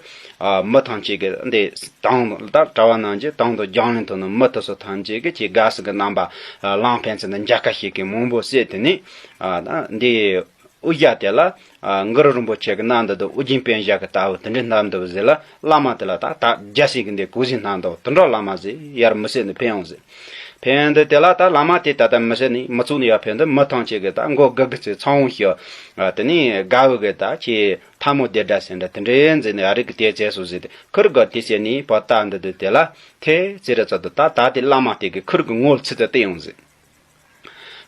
ཨ་མི་ཐམས་ཅད་ཀྱི་འདི་དང་ད་གྲྭ་བ་རྣམས་ཀྱི་དང་དུ་རྒྱང་ལེན་ཐོག་ནས་མི་དེ་ཚོ་ཐམས་ཅད་ཀྱི་ཁྱི་དགའ་སུ་གི་རྣམ་པ་ལང་ཕན་ཚུན་དུ་མཇལ་ཁ་ཞིག་གི་མང་པོ་བསད་དེ་ནས་ཨ་ད་འདི་དབུ་ཞྭ་དེ་ལ་ཨ་གུ་རུ་རིན་པོ་ཆེ་གི་རྣམ་འདི་དང་ཨོ་རྒྱན་པད་ཞྭ་གི་ལྟ་བུ་དེ་འདྲའི་རྣམ་འདི་བུ་ཟེར་ལ་བླ་མ་དེ་ལ་ད་ད་རྒྱ་སྲས་ཀྱི་འདི་གོས་ཟས་སྣ་འདི་དེ་འདྲ་བླ་མ་ཟེར་ཡར་མི་བསད་ནས་ཕེབས་ཡོང་ཟེར། ཕེབས་འདི་དེ་ལ་ད་བླ་མ་དེ་ད་ལྟ་མི་བསད་ནས་མི་ཚུགས་ནས་ཡར་ཕེབས་འདི་མི་ཐམས་ཅད་ཀྱི་ད་མགོ་སྒུར་གི་ཚེ་ཚང་བོ་ཞིག་ཨ་དེ་ནས་དགའ་བོ་གི་ད་ཁྱི་ཐལ་མོ་སྡེར་སྒྲ་ཟེར་འདྲ་དེ་འདྲའི་མཛད་ནས་ཨ་རིག་གི་དེ་བཙལ་སོང་ཟེར་ཏེ་ཁུར་གི་དེ་བསད་ནས་བ་ད་འདི་དེ་དེ་ལ་ཐེ་ཚེ་རེ་ཚོགས་དུ་ད་ད་དེ་བླ་མ་དེ་གི་ཁུར་གི་ངོ་ལ་ཚིག་ཏུ་བལྟས་ཡོང་ཟེར།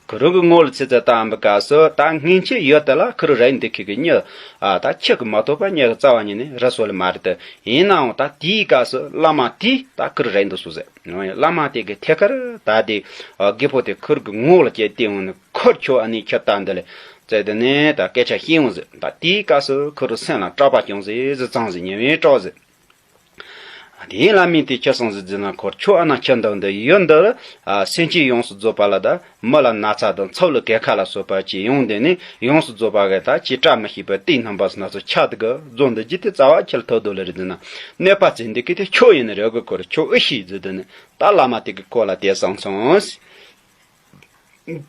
ཁུ་རུ་གི་ངོ་ལ་ཚེ་ཚད་བཏང་བའི་སྐབས་སུ་ད་སྔན་ཆད་ཡོད་དེ་ལ་ཁུ་རུ་རེད་འདི་ཁི་གི་མྱི་ཨ་ད་ཁྱི་གི་མ་གཏོགས་པ་མྱི་གི་རྩ་བ་ཉིད་ནས་རི་སོ་ལ་མ་རེད་དེ། ཡིན་ནའང་ད་དེའི་སྐབས་སུ་བླ་མ་དེས་ད་ཁུ་རུ་རེད་འདུག་སོ་ཟེར། བླ་མ་དེ་གི་ཐད་ཀར་ད་དེ་རྒད་པོ་དེ་ཁུ་རུ་གི་ངོ་ལ་བསྐྱལ་ཏེ་འོང་ནས་ཁུར་ཁྱོད་ཨ་ནི་ཁྱི་ལྟ་འདི་ལས་བཙལ་དེ་ནས་ད་སྐད་ཆ་བཤད་འོང་ཟེར། ད་དེའི་སྐབས་སུ་ཁུ་རུ་སེམས་ལ་སྐྲག་པ་བྱུང་ཟེར་ཟེར་ཙང་ཟེར་ཉེ་བའི་སྐྲག་ཟེར། དེའི་བླ་མས་དེ་ཁྱི་སང་ཟིག་ཟིན་ན་ཁོར་ཁྱོད་ཨ་ན་ཁྱི་འདུག་འདི་ཡོད་འདི་ཨ་སེམས་ཅན་ཡོངས་སུ་རྫོགས་པ་ལ་ད་མི་ལ་ན་ཚ་དང་ཚབ་ལ་གས་ཁ་ལ་སོགས་པ་ཅི་ཡོང་དེ་ནི་ཡོངས་སུ་རྫོགས་པ་གི་ད་ཅི་བཀྲ་མི་ཤིས་པའི་དེའི་རྣམ་པ་སྣ་ཚོགས་ཆ་དེ་གི་རྫོང་འདི་ཇི་ལྟར་རྩ་བ་ཁྱི་ལ་ཐོབ་འདུག་ལ་རེད་ཟིན་ན་གནོད་པ་བྱེད་འདི་གི་དེ་ཁྱོད་ཡིན་ནི་རེད་གི་ཁོར་ཁྱོད་ཨི་ཤི་ཟིག་དེ་ནི་ད་བླ་མ་དེ་གི་ཁོ་ལ་དེ་སང་སོང་།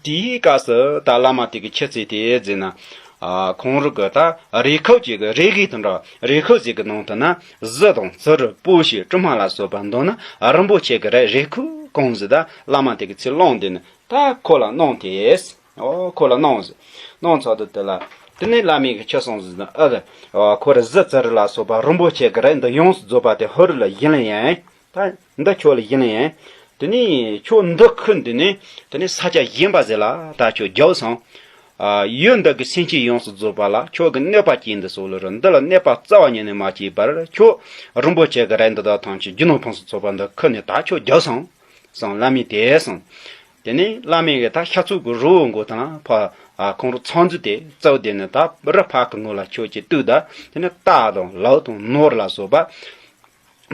དེའི་སྐབས་སུ་ད་བླ་མ་དེ་གི་ཁྱི་ཚེ་དེ་ཟེར་ན། ཨ་ཁོང་རུ་གི་ད་རས་ཁུག་ཅིག་གི་རས་གི་དང་འདྲ་རས་ཁུག་ཅིག་གི་ནང་དུ་ན་གཟི་དང་བཙུར་པོ་ཞིག་གྲུ་མ་ལ་སོགས་པ་འདོན་ན་རིན་པོ་ཆེ་གི་རས་རས་ཁུག་གང་ཟིག་ད་བླ་མ་དེ་གི་ཚེ་བླངས་དེ་ནི་ད་ཁོ་ལ་གནང་དེས། ཨོ་ཁོ་ལ་གནང་ཟིག་གནང་ཚར་དུས་དེ་ལ་དེ་ནས་བླ་མའི་གི་ཁྱི་སང་ཟིག་ཨ་ཁོ་ར་གཟི་བཙུར་ལ་སོགས་པ་རིན་པོ་ཆེ་གི་རས་འདི་ཡོངས་སུ་རྫོགས་པ་དེ་ཧུར་ལ་ཡིན་ལ་ཡིན། ད་འདི་ཁྱོད་ལ་ཡིན་ལ་ཡིན། དེ་ནས་ཁྱོད་འདི་ཁུར་འདི་ནས་དེ་ནས་ས་ཆ་གཞན་པ་ཟེར་ལ་ད་ཁྱོད་རྒྱབ་སོང་། ཡུལ་འདི་གི་སེམས་ཅན་ཡོངས་སུ་རྫོགས་པ་ལ་ཁྱོད་ཀྱི་གནོད་པ་བྱས་འདི་སོགས་ལ་རུ་འདི་ལ་གནོད་པ་རྩ་བ་ཉིད་ནས་མ་བྱས་པར་ཁྱོད་རིན་པོ་ཆེ་གི་རས་འདི་དག་ཐམས་ཅད་རྒྱུ་ནོར་ཕུན་སུམ་ཚོགས་པ་འདི་ཁུར་ནས་ད་ཁྱོད་རྒྱོབ་སོང་གསུངས། བླ་མས་དེ་གསུངས། དེ་ནས་བླ་མས་གི་ད་ཤ་ཚུགས་གི་རི་བོ་མགོ་དང་ཕ་ཁོང་རུ་ཚང་འཛུལ་དེ་རྩ་བ་དེ་ནས་ད་རི་ཕག་གི་ངོ་ལ་ཁྱོད་ཀྱིས་གཏུགས་ད། དེ་ནས་རྟ་དང་ལུག་དང་ནོར་ལ་སོགས་པ།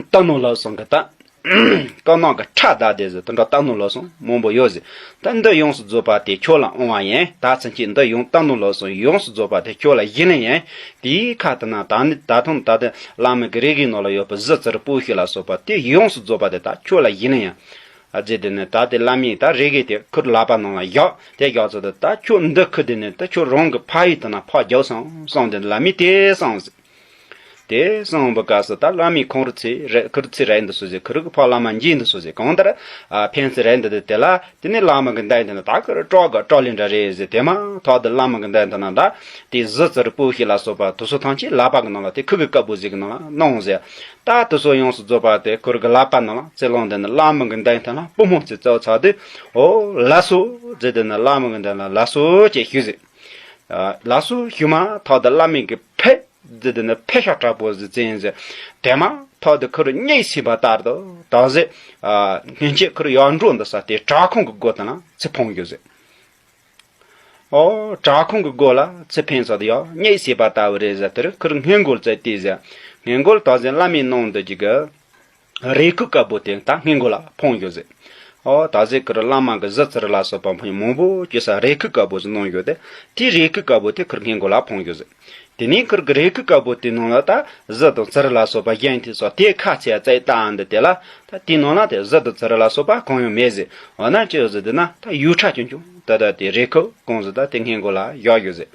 རྟ་ནོར་ལུག་གསུམ་གི་ད། རྐང་ནག་གི་ཁྲག་བདག་དེ་ཟེར་དེ་འདྲ་རྟ་ནོར་ལུག་གསུམ་མང་པོ་ཡོད་ཟེར། ད་འདི་ཡོངས་སུ་རྫོགས་པ་དེ་ཁྱོད་ལ་འོང་བ་ཡིན། ད་ཚུན་ཆད་འདི་ཡོངས་རྟ་ནོར་ལུག་གསུམ་ཡོངས་སུ་རྫོགས་པ་དེ་ཁྱོད་ལ་བཞེས་ལེན་ཡིན། དེའི་ཁ་དེ་ན་ད་ནི་ད་ཐུང་ད་དེ་བླ་མ་གི་རས་གཟིགས་ནང་ལ་ཡོད་པའི་གཟི་བྱུ་རུ་སྤོས་ཤེལ་ལ་སོགས་པ་དེ་ཡོངས་སུ་རྫོགས་པ་དེ་ད་ཁྱོད་ལ་བཞེས་ལེན་ཡིན། ཨ་ཟེར་དེ་ནས་ད་དེ་བླ་མས་ད་རས་གཟིགས་དེ་ཁོའི་ལག་པ་ནང་ལ་བཞག་དེ་བཞག་ཚོ་དེ་ད་ཁྱོད་འདི་ཁུར་དེ་ནས་ད་ཁྱོད་རང་གི་ཕ་ཡུལ་དེ་ན་ཕར་རྒྱོབ་སོང་གསུངས་དེ་བླ་མས་དེ་གསུངས་ཟེར། དེ་གསུངས་པའི་སྐབས་སུ་ད་བླ་མས་ཁོང་རུ་ཚེ་རེ་ཁུར་ཚེ་རེ་འདི་སོ་ཟེར་ཁུར་གི་ཕ་བླ་མ་འཇིག་འདི་སོ་ཟེར་གང་ལྟར་ཨ་ཕན་ཚེ་རེ་འདི་དེ་དེ་ལ་དེ་ནས་བླ་མ་གི་འདས་དེ་ན་ད་ཁུར་སྐྲག་གི་སྐྲག་ལེ་འདྲ་རེད་ཟེར། དེ་མ་ཐག་དེ་བླ་མ་གི་འདས་དེ་ན་ད་དེ་གཟི་བྱུ་རུ་སྤོས་ཤེལ་ལ་སོགས་པ་དེ་ཚོ་ཐམས་ཅད་ལག་པ་གི་ནང་ལ་དེ་ཁུར་གི་བཀབ་པོ་ཟིག་གི་ནང་ལ་གནང་ཟེར། ད་དེ་ཚོ་ཡོངས་སུ་རྫོགས་པ་དེ་ཁུར་གི་ལག་པ་ནང་ལ་ཚེ་ལོང་དེ་ནི་བླ་མ་གི་འདས་དེ་ན་པུས་མོ་ཚེ་བཙལ་ཚར་དུས་ཨོ་ལགས་སོ་ཟེར་དེ་ན་བླ་མ་གི་འདས་ལ་ལགས་སོ་ཅེས་ཞུས་ཟེར། ལགས་སོ་ཞུས་མ་ཐག་དེ་བླ་མ་གི་ཕེབས། ཟེར་དེ་ནི་ཕེབས་ཤག་དྲག་པོ་ཟིག་བྱས་ཟེར། དེ་མ་ཐག་དེ་ཁོ་རུ་གཉིད་སད་པ་ལྟར་དུ་ད་ཟེར། ཨ་སྔོན་ཆད་ཁོ་རུ་ཡར་འགྲོ་འདི་ས་དེ་བྲག་ཁུང་གི་སྒོ་དེ་ན་ཚུར་འཕངས་ཡོད་ཟེར། ཨོ་བྲག་ཁུང་གི་སྒོ་ལ་ཚུར་འཕངས་ས་དེ་ཡང་གཉིད་སད་པ་ལྟ་བུ་རེད་ཟེར། དེ་རུ་ཁོ་རུ་སྔས་མགོ་ལ་བཙལ་ཏེ་ཟེར། སྔས་མགོ་ལ་ད་ཟེར་བླ་མའི་གནང་འདི་ཅིག་གི་རས་ཁུག་དཀར་པོ་དེ་ད་སྔས་མགོ་ལ་འཕངས་ཡོད་ཟེར། ཨོ་ད་ཟེར་ཁོ་རུ་བླ་མ་གི་གཟི་བྱུ་རུ་ལ་སོགས་པ་མང་པོ་བཅོས་ས་རས་ཁུག་དཀར་པོ་ཟིག་གནང་ཡོད་དེ། དེའི་རས་ཁུག་དཀར་པོ་དེ་ཁོ་རུ་སྔས་མགོ་ལ་འཕངས་ཡོད་ཟེར། དེ་ནས་ཁོ་རུ་གི་རས་ཁུག་དཀར་པོ་དེ་ནང་ལ་ད་གཟི་དང་བྱུ་རུ་ལ་སོགས་པ་བཞེངས་ཏེ་སོགས་དེ་ཁ་ཚད་བཙལ་བལྟས་འདི་དེ་ལ་ད་དེའི་ནང་ལ་དེ་གཟི་དང་བྱུ་རུ་ལ་སོགས་པ་གང་ཡང་མེད་ཟེར། འོ་ན་ཅི་ཡོད་ཟེར་དེ་ན་ད་ཡོས་ཁྲ་ཆུང་ཆུང་ད་ད་དེ་རས་ཁུག་གང་ཟེར་ད་དེ་སྔས་མགོ་ལ་བཞག་ཡོད་ཟེར།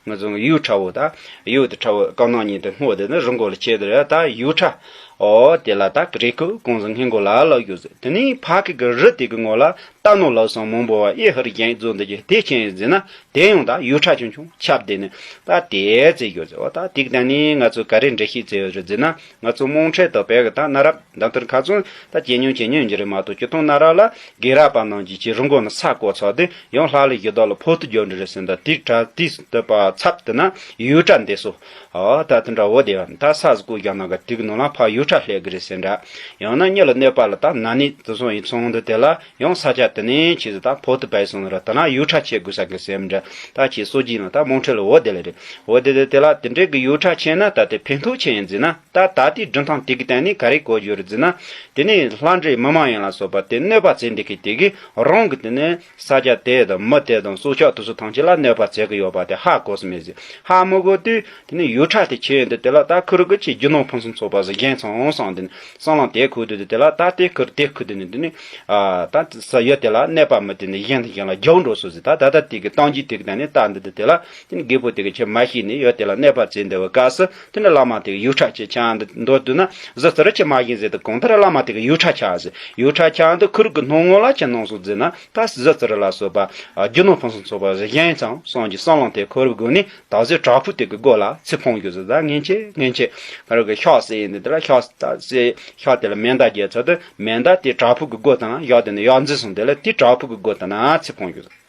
ང་ཚོ་གི་ཡོས་ཁྲ་བོ་ད་ཡོས་དེ་ཁྲ་བོ་རྐང་ནག་གཉིས་དེ་སྔོ་དེ་ནི་རི་མགོ་ལ་ཆེ་དེ་རེད། ད་ཡོས་ཁྲ་ཨོ་དེ་ལ་ད་རས་ཁུག་གང་ཟེར་སྔས་མགོ་ལ་ལབ་ཡོད་ཟེར། དེ་ནས་ཕ་གི་གི་རི་དེ་གི་ངོ་ལ་རྟ་ནོར་ལུག་གསུམ་མང་པོ་བ་ཨེ་ཧར་གྱེན་རྫོགས་འདི་གི་དེ་ཆེན་ཟེར་ན་དེ་ཡང་ད་ཡོས་ཁྲ་ཆུང་ཆུང་ཁྱབ་དེ་ནི་ད་དེ་ཙེ་ཡོད་ཟེར། འོ་ད་དེ་གི་ད་ནི་ང་ཚོ་ག་རེ་འགྲེལ་བཤད་བྱས་ཡོད་རེད་ཟེར་ན། ང་ཚོ་དམངས་ཁྲོད་དུ་བོད་ཀྱི་ད་གནའ་རབས་འདམ་ཐར་ཁ་ཚོན་ད་ཇེ་ཉུང་ཇེ་ཉུང་གི་རེད་མ་གཏོགས་སྤྱིར་བཏང་གནའ་རབས་ལ་རྒན་རབས་པ་རྣམས་ཀྱིས་ཅི་རི་མགོ་ནས་ས་བརྐོས་ཚར་དུས་ཡང་ལྷ་ལས་ཡི་དྭགས་ལ་འཕོ་འདོད་རྒྱུ་འདྲ་རེད་ཟེར། ད་དེ་གྲ་དེ་ལྟ་བ་ཚབ་དེ་ན་ཡོས་ཁྲ་འདི་སོ། ཨོ་ད་དེ་འདྲ་བོ་དེ་ད་ས་ཟིག་བརྐོས་རྒྱག་ན་ག་དེ་གི་ནང་ལ་ཕར་ཡོས་ཁྲ་སླེབས་གི་རེད་ཟེར་འདྲ། ཡང་ན་མྱི་ལ་གནོད་པ་ལ་ད་ན་ནི་དེ་སོང་ཡིན་སོང་དུས་དེ་ལ་ཡང་ས་ཆ་དེ་ནས་ཆེ་ཟིག་ད་འཕོ་འདོད་པའི་སོང་ར་ད་ན་ཡོས་ཁྲ་ཆེ་དགོས་ས་གི་ཟེར་འདྲ། ད་ཁྱེད་སོ་ཇི་ན་ད་དམངས་ཁྲོད་ལ་འོ་དེ་ལ་རེད། འོ་དེ་དེ་དེ་ལ་དེ་འདྲའི་གི་ཡོས་ཁྲ་ཆེ་ན་ད་དེ་ཕན་ཐོགས་ཆེ་ཡིན་ཟེར་ན། ད་ད་ལྟའི་སྒྲུང་ཐུང་དེ་གི་སྟེང་ནས་ག་རེ་གོ་རྒྱུ་རེད་ཟེར་ན། དེ་ནས་ལྷ་འདྲེ་མི་མ་ཡིན་ལ་སོགས་པ་དེ་གནོད་པ་བྱེད་འདི་གི་དེ་གི་རང་གི་དེ་ནས་ས་ཆ་དེ་དང་མི་དེ་དང་སྲོག་ཆགས་དེ་ཚོ་ཐམས་ཅད་ལ་གནོད་པ་བྱེད་གི་ཡོད་པ་དེ་ཧ་གོ་སོང་མེད་ཟེར། ཧ་མི་གོ་དུས་དེ་ནས་ཡོས་ཁྲ་དེ་ཆེ་ཡོད་འདི་དེ་ལ་ད་ཁུ་རུ་གི་ཆེ་རྒྱུ་ནོར་ཕུན་སུམ་ཚོགས་པ་ཟིག་བཞེངས་སོང་སོང་དེ་ནས་སྲང་ལམ་དེ་ཁུ་དུ་དེ་དེ་ལ་ད་དེ་ཁུ་རུ་དེ་ཁུ་དུ་ནས་དེ་ནས་ཨ་ད་ས་ཡོད་དེ་ལ་གནོད་པ་མི་དེ་ནས་གཞན་དང་གཞན་ལ་རྒྱག་འགྲོ་སོང་ཟེར། ད་ད་ལྟ་དེ་གི་སྟངས་ཀྱིས་དེ་གི་ད་ནས་ད་འདི་དེ་དེ་ལ་དེ་ནས་རྒད་པོ་དེ་གི་ཆེ་མ་ཤེས་ནས་ཡོད་དེ་ལ་གནོད་པ་བྱེད་འདི་བའི་སྐབས་སུ། དེ་ནས་བླ་མ་དེ་གི་ཡོས་ཁྲ་ཆེ་ཆགས་འདི་འདོད་དུས་ན་གཟི་བྱུ་རུ་ཆེ་མ་ཡིན་ཟེར་དུས་གང་ལྟར་བླ་མ་དེ་གི་ཡོས་ཁྲ་ཆགས་ཟེར། ཡོས་ཁྲ་ཆགས་འདི་ཁུ་རུ་གི་སྣང་ངོ་ལ་ཆེ་སྣང་སོང་ཟེར་ན་ད་གཟི་བྱུ་རུ་ལ་སོགས་པ་རྒྱུ་ནོར་ཕུན་སུམ་ཚོགས་པ་གཞན་ཚང་སོང་གི་སྲང་ལམ་དེ་ཁུ་རུ་གི་སྒོ་ནས་ད་གཟོད་བྲག་ཕུག་དེ་གི་སྒོ་ལ་ཚུར་འཕངས་རྒྱུ་ཟེར། ད་སྔན་ཆད་སྔན་ཆད་ཁུ་རུ་གི་ཤག་ཟེར་ཡིན་འདི་དེ་ལ་ཤག་ད་ཟེར་ཤག་དེ་ལ་མེ་མདའ་རྒྱག་ཚར་དུས་མེ་མདའ་དེ་བྲག་ཕུག་གི་སྒོ་དང་ཡག་དེ་ནས་ཡག་འཛིན་སོང་དེ་ལ་དེ་བྲག་ཕུག་གི་སྒོ་དང་ན་ཚུར་འཕངས་རྒྱུ་ཟེར།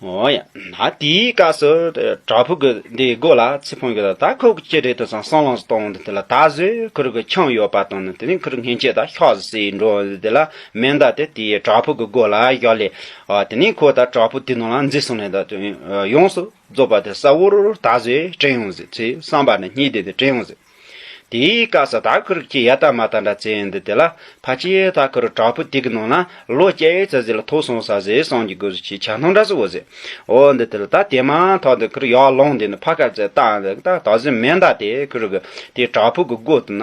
འོ་ཡ། ད་དེའི་སྐབས་སུ་བྲག་ཕུག་གི་འདིའི་སྒོ་ལ་ཚུར་འཕངས་ཡོད་ད། ད་ཁོ་གི་ཅི་རེད་དུ་སང་སྲང་ལམ་སྟོང་འདི་དེ་ལ་ད་གཟོད་ཁུ་རུ་གི་ཆང་ཡོད་པ་དང་ནི་དེ་ནས་ཁུ་རུ་སྔན་ཆད་ད་ཤག་ཟེར་འགྲོ་འདི་དེ་ལ་མེ་མདའ་དེ་དེའི་བྲག་ཕུག་གི་སྒོ་ལ་བཞག་ལས། ཨ་དེ་ནས་ཁོ་ད་བྲག་ཕུག་དེ་ནང་ལ་འཛུལ་སོང་ནས་ད་ཡོངས་སུ་རྫོགས་པ་དེ་གསལ་བོར་ད་གཟོད་དྲན་ཡོང་ཟེར་ཚེ་བསམ་པ་ནི་སྙིང་དེ་དེ་དྲན་ཡོང་ཟེར། དེའི་སྐབས་སུ་ད་ཁུ་རུ་ཀྱི་ཡ་ད་མ་ད་འདྲ་ཚེ་འདི་དེ་ལ་ཕ་ཆེ་ད་ཁུ་རུ་བྲག་ཕུག་དེ་གི་ནང་ན་ལོ་བརྒྱད་ཙམ་ཟིག་ལ་ཐོག་སོང་ས་ཟེར་སོང་གི་དགོས་ཟེར་ཆ་སྣང་འདྲ་ཟེར་བོ་ཟེར། འོ་འདི་དེ་ལ་ད་དེ་མ་ཐག་འདི་ཁུ་རུ་ཡར་ལངས་འདི་ནི་ཕ་ཁ་ཙེ་ད་འདི་ད་ད་གཟོད་མེ་མདའ་དེ་ཁུ་རུ་གི་དེ་བྲག་ཕུག་གི་སྒོ་དེ་ན་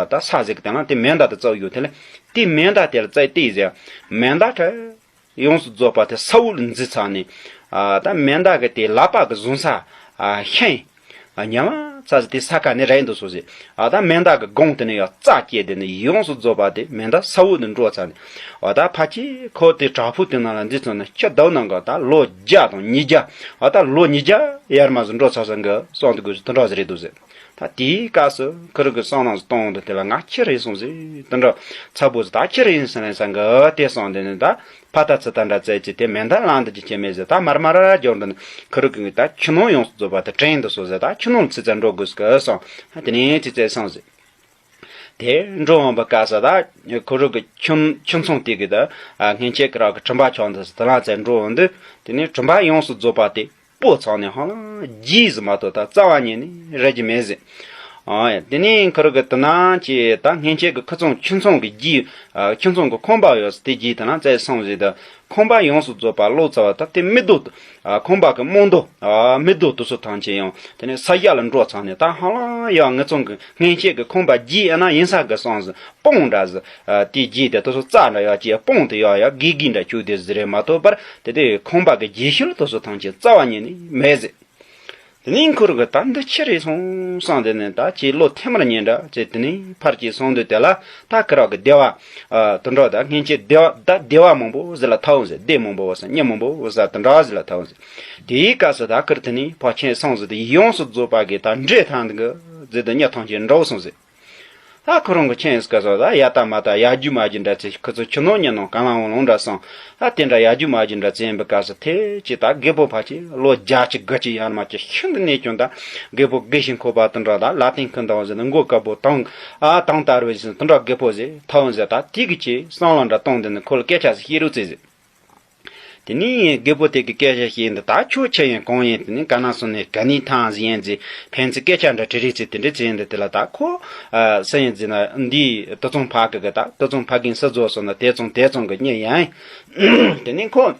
ད་ས་ཟིག་གི་དེ་ན་དེ་མེ་མདའ་དེ་བཙུགས་ཡོད་དེ་ལ་དེ་མེ་མདའ་དེ་ལ་བཙུགས་དེ་ཟེར་མེ་མདའ་ཁྲ། ཡོངས་སུ་རྫོགས་པ་དེ་ས་འོག་ལ་འཛུལ་ཚར་ནས། ཨ་ད་མེ་མདའ་གི་དེ་ལག་པ་གི་བཟུང་ས། ཨ་ཤིང་། ཨ་ཉམས་ཚ་ཟེར་དེ་ས་ཁ་ནས་རལ་འདུག་སོ་ཟེར། ཨ་ད་མེ་མདའ་གི་སྒོང་དེ་ནས་ཡང་རྩ་སྐྱེས་དེ་ནས་ཡོངས་སུ་རྫོགས་པ་དེ་མེ་མདའ་ས་འོག་ཏུ་འགྲོ་ཚར་ནས། ཨ་ད་ཕ་ཆེ་ཁོ་དེ་བྲག་ཕུག་དེ་ནང་ལ་འཛུལ་སོང་ན་ཁྱི་ལྡོག་ནང་གི་ད་ལོ་བརྒྱ་དང་ཉིས་བརྒྱ། ཨ་ད་ལོ་ཉིས་བརྒྱ་ཡར་མར་ཟིག་འགྲོ་ཚར་སོང་གི་སོང་དུ་དགོས་སུ་དེ་འདྲ་ཟིག་རེད་འདུག་ཟེར། ད་དེའི་སྐབས་སུ་ཁོ་རང་གི་བསམ་བློ་གཏོང་དུས་དེ་ལ་ང་ཁྱི་རེད་སོང་ཟིག་དེ་འདྲ་ཚ་པོ་ཟིག་ད་ཁྱི་རེད་ཡིན་ཟེར་ནས་ས་འགའ་དེ་སོང་དེ་ནས་ད་ཕ་ད་ཚི་ད་འདྲ་བཙལ་གྱི་དེ་མེ་མདའ་ལང་འདི་ཅི་ཁྱེད་མེད་ཟེར། ད་མར་མར་ར་འབྱོར་འདི་ནི་ཁོ་རང་གི་ད་ཁྱི་ནོར་ཡོངས་སུ་རྫོགས་པ་དེ་དྲན་འདི་སོ་ཟེར། ད་ཁྱི་ནོར་ལ་ཚི་ཙ་འགྲོ་དགོས་ཟིག་གི་སོང་། དེ་ནས་ཚི་ཙ་སོང་ཟིག་དེ་འགྲོ་འོང་པའི་སྐབས་སུ་ད་ཁོ་རང་གི་ཁྱིམ་ཁྱིམ་ཚང་དེ་གི་ད་སྔན་ཆད་ཀྱི་རང་གི་གྲིམ་པ་ཆགས་འདི་ཟེར། དེ་ལ་ཚེ་འགྲོ་འོང་དུས་དེ་ནས་གྲིམ་པ་ཡོངས་སུ་རྫོགས་པ་དེ་སྤོ་ཚང་ནས་ཧ་ལམ་རྒྱས་ཟིག་མ་གཏོགས་ད་རྩ་བ་ཉིད་ནས་རེག་གི་མེད་ཟིག་ཨ་ཡ། དེ་ནས་ཁོ་རང་གི་དེ་ན་ཅི་ད་སྔན་ཆད་ཀྱི་ཁོ་ཚང་ཁྱིམ་ཚང་གི་རྒྱས། ཨ་ཁྱིམ་ཚང་གི་ཁང་པ་ཡོད་ཟིག་དེ་རྒྱས་དེ་ན་བཙལ་སོང་ཟིག་ད་ཁང་པ་ཡོངས་སུ་རྫོགས་པ་ལོག་ཚར་བ་ད་དེ་མིག་རྡོ། ཨ་ཁང་པ་གི་རྨང་རྡོ། ཨ་མིག་རྡོ་དེ་ཚོ་ཐམས་ཅད་ཡང་དེ་ནས་ས་ཡ་ལ་འགྲོ་ཚར་ནས་ད་ཧ་ལམ་ཡང་ངེད་ཚང་གི་སྔན་ཆད་ཀྱི་ཁང་པ་རྒྱས་ཨ་ན་ཡིན་ས་གི་སོང་ཟིག་སྤང་འདྲ་ཟིག་ཨ་དེ་རྒྱས་དེ་དེ་ཚོ་རྩ་འདྲ་ཡག་ཅིག་སྤང་དེ་ཡག་ཡག་དགེ་རྒན་འདྲ་ཁྱུག་དེ་ཟིག་རེད་མ་གཏོགས་པར་དེ་དེ་ཁང་པ་གི་རྒྱས་ཤུལ་དེ་ཚོ་ཐམས་ཅད་རྩ་བ་ཉིད་ནས་མེད་ཟིག་དེ་ནས་ཁོ་རང་གི་ད་འདི་ཆི་རེད་སོང་བསམ་དེ་ནས་ད་ཅི་བློ་ཐེ་མར་ཉན་འདྲ་ཅེ། དེ་ནས་ཕར་ཅིག་སོང་དུས་དེ་ལ་ད་ཁོ་རང་གི་སྡེ་བ། ཨ་དེ་འདྲ་ད་སྔན་ཆད་སྡེ་བ་ད་སྡེ་བ་མང་པོ་ཟིག་ལ་ཐལ་ཟིག་སྡེ་མང་པོ་ཟེར་མྱི་མང་པོ་ཟེར་དེ་འདྲ་ཟིག་ལ་ཐལ་ཟིག་དེའི་སྐབས་སུ་ད་ཁོ་དེ་ནས་ཕར་ཕྱིན་སོང་ཟིག་དེ་ཡོངས་སུ་རྫོགས་པ་གི་ད་འདྲེ་ཐང་འདི་གི་ཟིག་དེ་མྱི་ཐམས་ཅད་འདྲ་བོ་སོང་ཟིག་ད་ཁོ་རང་གི་ཁྱིམ་སྐབས་སུ་ད་ཡ་ད་མ་ད་ཡ་རྒྱུ་མ་རྒྱུ་འདྲ་ཚེ་ཁོ་ཚོ་ཁྱི་ནོར་མྱི་ནོར་གང་ལ་འོང་ལོང་འདྲ་སོང་། ད་དེ་འདྲ་ཡ་རྒྱུ་མ་རྒྱུ་འདྲ་ཚེ་ཡིན་པའི་སྐབས་སུ་ཐེ་ཅི་ད་རྒད་པོ་ཕ་ཆེ་ལོ་བརྒྱ་ཅིག་དགུ་ཅིག་ཡར་མར་ཅིག་ཤིན་ཏུ་ནས་ཀྱང་ད་རྒད་པོ་རྒས་ཤིང་འཁོགས་པ་དེ་འདྲ་ད་ལ་སྟེང་ཁུ་འདང་ཟེར་ན་མགོ་དཀར་པོ་དང་ཨ་དང་དར་བའི་ཟེར་དེ་འདྲ་རྒད་པོ་ཟེར་ཐའོ་ཟེར། ད་དེ་གི་ཅི་བསམ་བློ་འདྲ་གཏོང་དེ་ནི་ཁོ་ལ་སྐད་ཆ་ཟིག་བཤད་རོགས་ཚེ་ཟེར། དེ་ནས་རྒད་པོ་དེ་གི་སྐད་ཆ་བཤད་འདི་ད་ཁྱོད་ཆི་ཡིན་གང་ཡིན། དེ་ནས་ག་ན་སོང་ནས་ག་ནས་ཐང་ཟིག་ཡིན་ཟིག་ཕན་ཚུན་སྐད་ཆ་འདྲ་དྲི་རེས་ཚེ་དེ་འདྲ་ཚེ་འདི་དེ་ལ་ད་ཁོ་ཨ་སུ་ཡིན་ཟེར་ན་འདིའི་དུད་ཚང་ཕ་གི་གི་ད་དུད་ཚང་ཕ་གིན་སུ་རྫོགས་སོང་ན་དེ་ཚང་དེ་ཚང་གི་མྱི་ཡིན། དེ་ནས་ཁོ་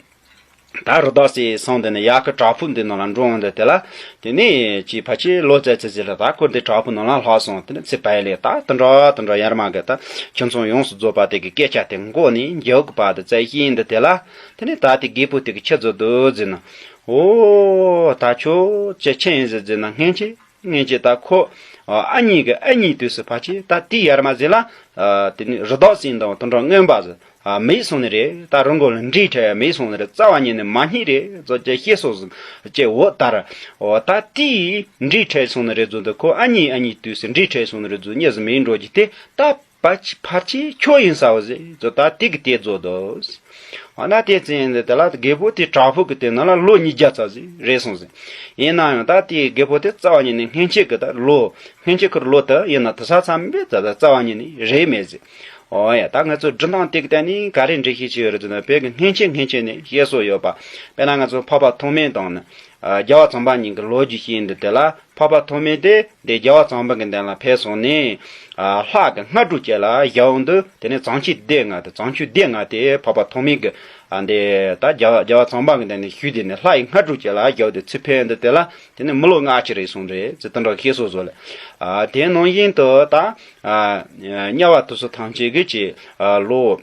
ད་རི་དྭགས་སེ་སོང་དེ་ནས་ཡ་གི་བྲག་ཕུག་འདི་ནང་ལ་འགྲོ་འོང་དེ་དེ་ལ་དེ་ནས་ཅི་ཕ་ཆེ་ལོ་ཙེ་ཙེ་ཟིག་ལ་ད་ཁོ་འདི་བྲག་ཕུག་ནང་ལ་ལྷག་སོང་། དེ་ནས་ཚེ་བལ་ལས་ད་དེ་འདྲ་དེ་འདྲ་ཡར་མར་གི་ད་ཁྱིམ་ཚང་ཡོངས་སུ་རྫོགས་པ་དེ་གི་སྐད་ཆ་དེ་མགོ་ནས་མཇུག་གི་བར་དུ་བཙལ་ཤེས་འདི་དེ་ལ། དེ་ནས་ད་དེ་རྒད་པོ་དེ་གི་ཆི་བཟོ་འདུག་ཟེར་ན། འོ་ད་ཁྱོད་ཅི་ཆི་ཡིན་ཟེར་ཟེར་ན། སྔན་ཆད་སྔན་ཆད་ད་ཁོ་ཨ་ཨ་མྱེས་གི་ཨ་མྱེས་དུས་སུ་ཕ་ཆེ་ད་དེ་ཡར་མར་ཟེར་ལ། དེ་ནས་རི་དྭགས་སེ་འདང་དེ་འདྲ་རྔོན་པ་ཟེར་མེད་སོང་ནི་རེད། ད་རི་མགོ་ལ་འབྲས་ཁྲལ་མེད་སོང་ནི་རེད། རྩ་བ་ཉིད་ནས་མ་རྙེད་རེད་ཟེར་ཅེས་བཤད་སོང་ཟེར་ཅེས། འོ་ད་ར་འོ་ད་དེ་འབྲས་ཁྲལ་སོང་ནི་རེད་ཟེར་འདུག་ཁོ་ཨ་མྱེས་ཨ་མྱེས་དུས་སུ་འབྲས་ཁྲལ་སོང་ནི་རེད་ཟེར་མྱི་ཟེར་མེད་འགྲོ་གི་དེ་ད། ཕར་ཕར་ཆེ་ཁྱོད་ཡིན་ས་བ་ཟེར་ཚོ་ད་དེ་གི་དེ་རྫོགས་འདུག་འོ་ན་དེ་ཚེ་འདི་དེ་ལ་རྒད་པོ་དེ་བྲག་ཕུག་གི་དེ་ནང་ལ་ལོ་ཉིས་བརྒྱ་ཙམ་ཟིག་རེད་སོང་ཟེར། ཡིན་ན་ཡང་ད་དེ་རྒད་པོ་དེ་རྩ་བ་ཉིད་ནས་སྔན་ཆད་ཀྱི་ད་ལོ་སྔན་ཆད་ཁུར་ལོ་དེ་ཡིན་ན་དེ་ས་མཚམས་མེད་ད་ད་རྩ་བ་ཉིད་ནས་རེད་མེད་ཟེར། འོ་ཡ་ད་ང་ཚོ་འབྲི་སྟངས་དེ་གི་སྟེང་ནས་ག་རེ་འགྲེལ་བཤད་བྱས་ཡོད་རེད་ཟེར་ན། བོད་ཀྱི་སྔན་ཆད་སྔན་ཆད་ནས་བཤད་སྲོལ་ཡོད་པ། དཔེར་ན་ང་ཚོ་འཕགས་པ་ཐོགས་མེད་དང་ནི་རྒྱལ་བ་ཚངས་པ་གཉིས་ཀྱི་ལོ་རྒྱུས་བཤད་འདི་དེ་ལ། འཕགས་པ་ཐོགས་མེད་དེ་འདི་རྒྱལ་བ་ཚངས་པ་གི་མདུན་ལ་ཕེབས་སོང་ནས། ཨ་ལྷ་གི་སྔ་དྲོ་བཅས་ལ་བཞུགས་འདུག་དེ་ནས་བྱང་ཆུབ་སྡེ་ལྔ་དེ་བྱང་ཆུབ་སྡེ་ལྔ་དེ་འཕགས་པ་ཐོགས་མེད་ཀྱི་ཨ་འདི་ད་རྒྱལ་རྒྱལ་བ་ཚངས་པ་གི་མདུན་ནས་ཞུས་དེ་ནས་ལྷ་ཡི་སྔ་དྲོ་བཅས་ལ་བཞུགས་ཏེ་ཚུར་ཕེབས་འདུག་དེ་ལ་དེ་ནས་མི་ལོ་ལྔ་བཅུ་རེད་སོང་རེད་ཟེར་དེ་འདྲ་བཤད་སྲོལ་བཟོ་ལ། ཨ་དེ་ནང་བཞིན་དུ་ད་ཨ་དམྱལ་བ་དེ་ཚོ་ཐམས་ཅད་ཀྱི་ཅི་ཨ་ལོ།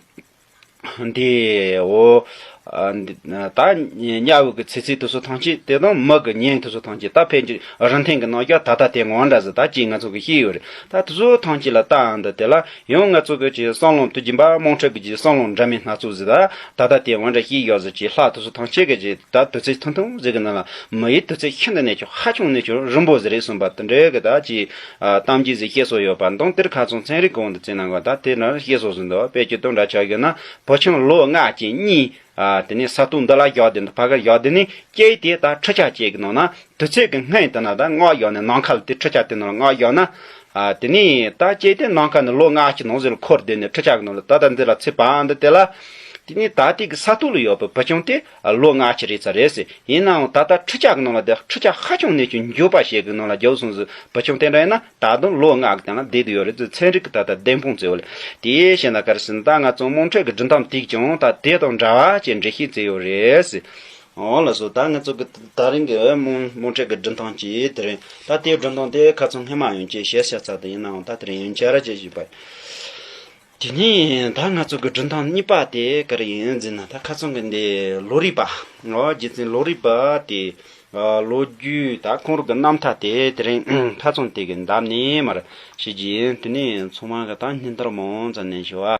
འདི་འོ། ཨ་འདི་ད་དམྱལ་བའི་གི་ཚེ་ཚད་དེ་ཚོ་ཐམས་ཅད་དེ་དང་མི་གི་ཉིན་དེ་ཚོ་ཐམས་ཅད་ད་ཕན་ཆད་རིན་ཐང་གི་ནང་རྒྱ་ད་ལྟ་དེ་ངོ་འདྲ་ཟིག་ད་ཅིག་ང་ཚོ་གི་ཤེས་ཡོད་རེད། ད་དེ་ཚོ་ཐམས་ཅད་ལ་ལྟ་འདི་དེ་ལ་ཡང་ང་ཚོ་གི་ཅིག་བསམ་བློ་དུ་སྦྱིན་པ་རྨོངས་འཁྲུལ་གི་ཅིག་བསམ་བློ་འདྲ་མིན་སྣ་ཚོགས་ཟིག་ད་ད་ལྟ་དེ་ངོ་འདྲ་ཤེས་ཡོད་ཟིག་ཅིག་ལྷ་དེ་ཚོ་ཐམས་ཅད་གི་ཅིག་ད་དུས་ཚོད་ཐུང་ཐུང་ཟིག་གི་ནང་ལ་མི་ཡི་དུས་ཚོད་ཤིན་ཏུ་ནས་ཀྱང་ཧ་ཅང་ནས་ཀྱང་རིང་པོ་ཟིག་རེད་གསུངས་པ་དེ་འདྲའི་གི་ད་ཅིག་གཏམ་རྒྱུད་ཟིག་བཤད་སྲོལ་ཡོད་པ་འདང་དེར་ཁ་ཚང་ཚན་རིག་གོང་དུ་བཙལ་ན་ག་ད་དེ་ན་བཤད་སྲོལ་ཟིག་འདུག་དཔེ་ཅིག་སྟོན་འདྲ་ཆགས་ཡོད་ན་བུ་ཆུང་ལོ་ལྔ་བཅས་གཉིས། ཨ་དེ་ནས་ས་སྟོང་འདི་ལ་བཞག་དེ་འདི་ཕ་གར་བཞག་དེ་ནས་སྐྱེས་དེ་ད་ཁྲི་ཆ་གཅིག་གི་ནང་ན་དུས་ཚོད་ཀྱི་སྔན་དེ་ན་ད་སྔགས་བཞག་ནས་ནམ་མཁའ་ལ་དེ་ཁྲི་ཆ་དེ་ནང་ལ་སྔགས་བཞག་ན། ཨ་དེ་ནས་ད་སྐྱེས་དེ་ནམ་མཁའ་ནས་ལོ་ལྔ་བཅུ་ནང་ཟེར་ལ་འཁོར་དེ་ནས་ཁྲི་ཆ་གི་ནང་ལ་ད་ད་འདི་ལ་ཚེ་བར་འདི་དེ་ལ། དེ་ནས་ད་དེ་གི་ས་སྟོང་ལ་ཡོད་པའི་བུ་ཆུང་དེ་ལོ་ལྔ་བཅུ་རེད་ཚར་རེད་ཟེར། ཡིན་ནའང་ད་ལྟ་ཁྲི་ཆ་གི་ནང་ལ་དེ་ཁྲི་ཆ་ཧ་ཅང་ནས་ཀྱང་མགྱོགས་པ་ཞིག་གི་ནང་ལ་རྒྱུགས་སོང་ཟེར། བུ་ཆུང་དེ་འདྲ་ཡིན་ན། ད་དུང་ལོ་ལྔ་གི་སྟེང་ལ་བསྡད་དུ་ཡོད་རེད་ཟེར་ཚན་རིག་གི་ད་ལྟ་བདེན་དཔང་བཙལ་བ་ལས། དེའི་ཕྱིར་ན་ག་རེ་ཟེར་ན་ད་ང་ཚོ་རྨོངས་འཁྲུལ་གི་སྒྲུང་གཏམ་དེ་ཀྱང་ད་དེ་དང་འདྲ་བ་ཅིག་འགྲེལ་བཤད་བཙལ་ཡོད་རེད་ཟེར། འོ་ལགས་སོ། ད་ང་ཚོ་གི་ད་རིང་གི་རྨོངས་རྨོངས་འཁྲུལ་གི་སྒྲུང་གཏམ་ཅིག་དེ་རེད། ད་དེའི་སྒྲུང་གཏམ་དེ་ཁ་ཚང་སྔོན་མ་ཡང་ཅིག་བཤད་བཤད་ཚར་དུ་ཡིན་ནའང་ད་དེ་རིང་ཡང་བསྐྱར་ཅིག་ཞུས་པ། དེ་ནས་ད་ང་ཚོ་གི་སྒྲུང་གཏམ་གཉིས་པ་དེ་ག་རེ་ཡིན་ཟེར་ན་ད་ཁ་ཚང་གི་འདི་ལོ་རིག་པ། འོ་རྗེ་བཙུན་ལོ་རིག་པ་དེ། ལོ་རྒྱུས་ད་ཁོང་རང་གི་རྣམ་ཐར་དེ་དེ་རིང་ཁ་ཚང་དེ་གི་འདབས་ནས་མར་བཤད་ཀྱི་ཡིན། དེ་ནས་ཚང་མ་གི་ད་སྙིང་ཐག་མང་ཙམ་ནས་ཞུ་བ།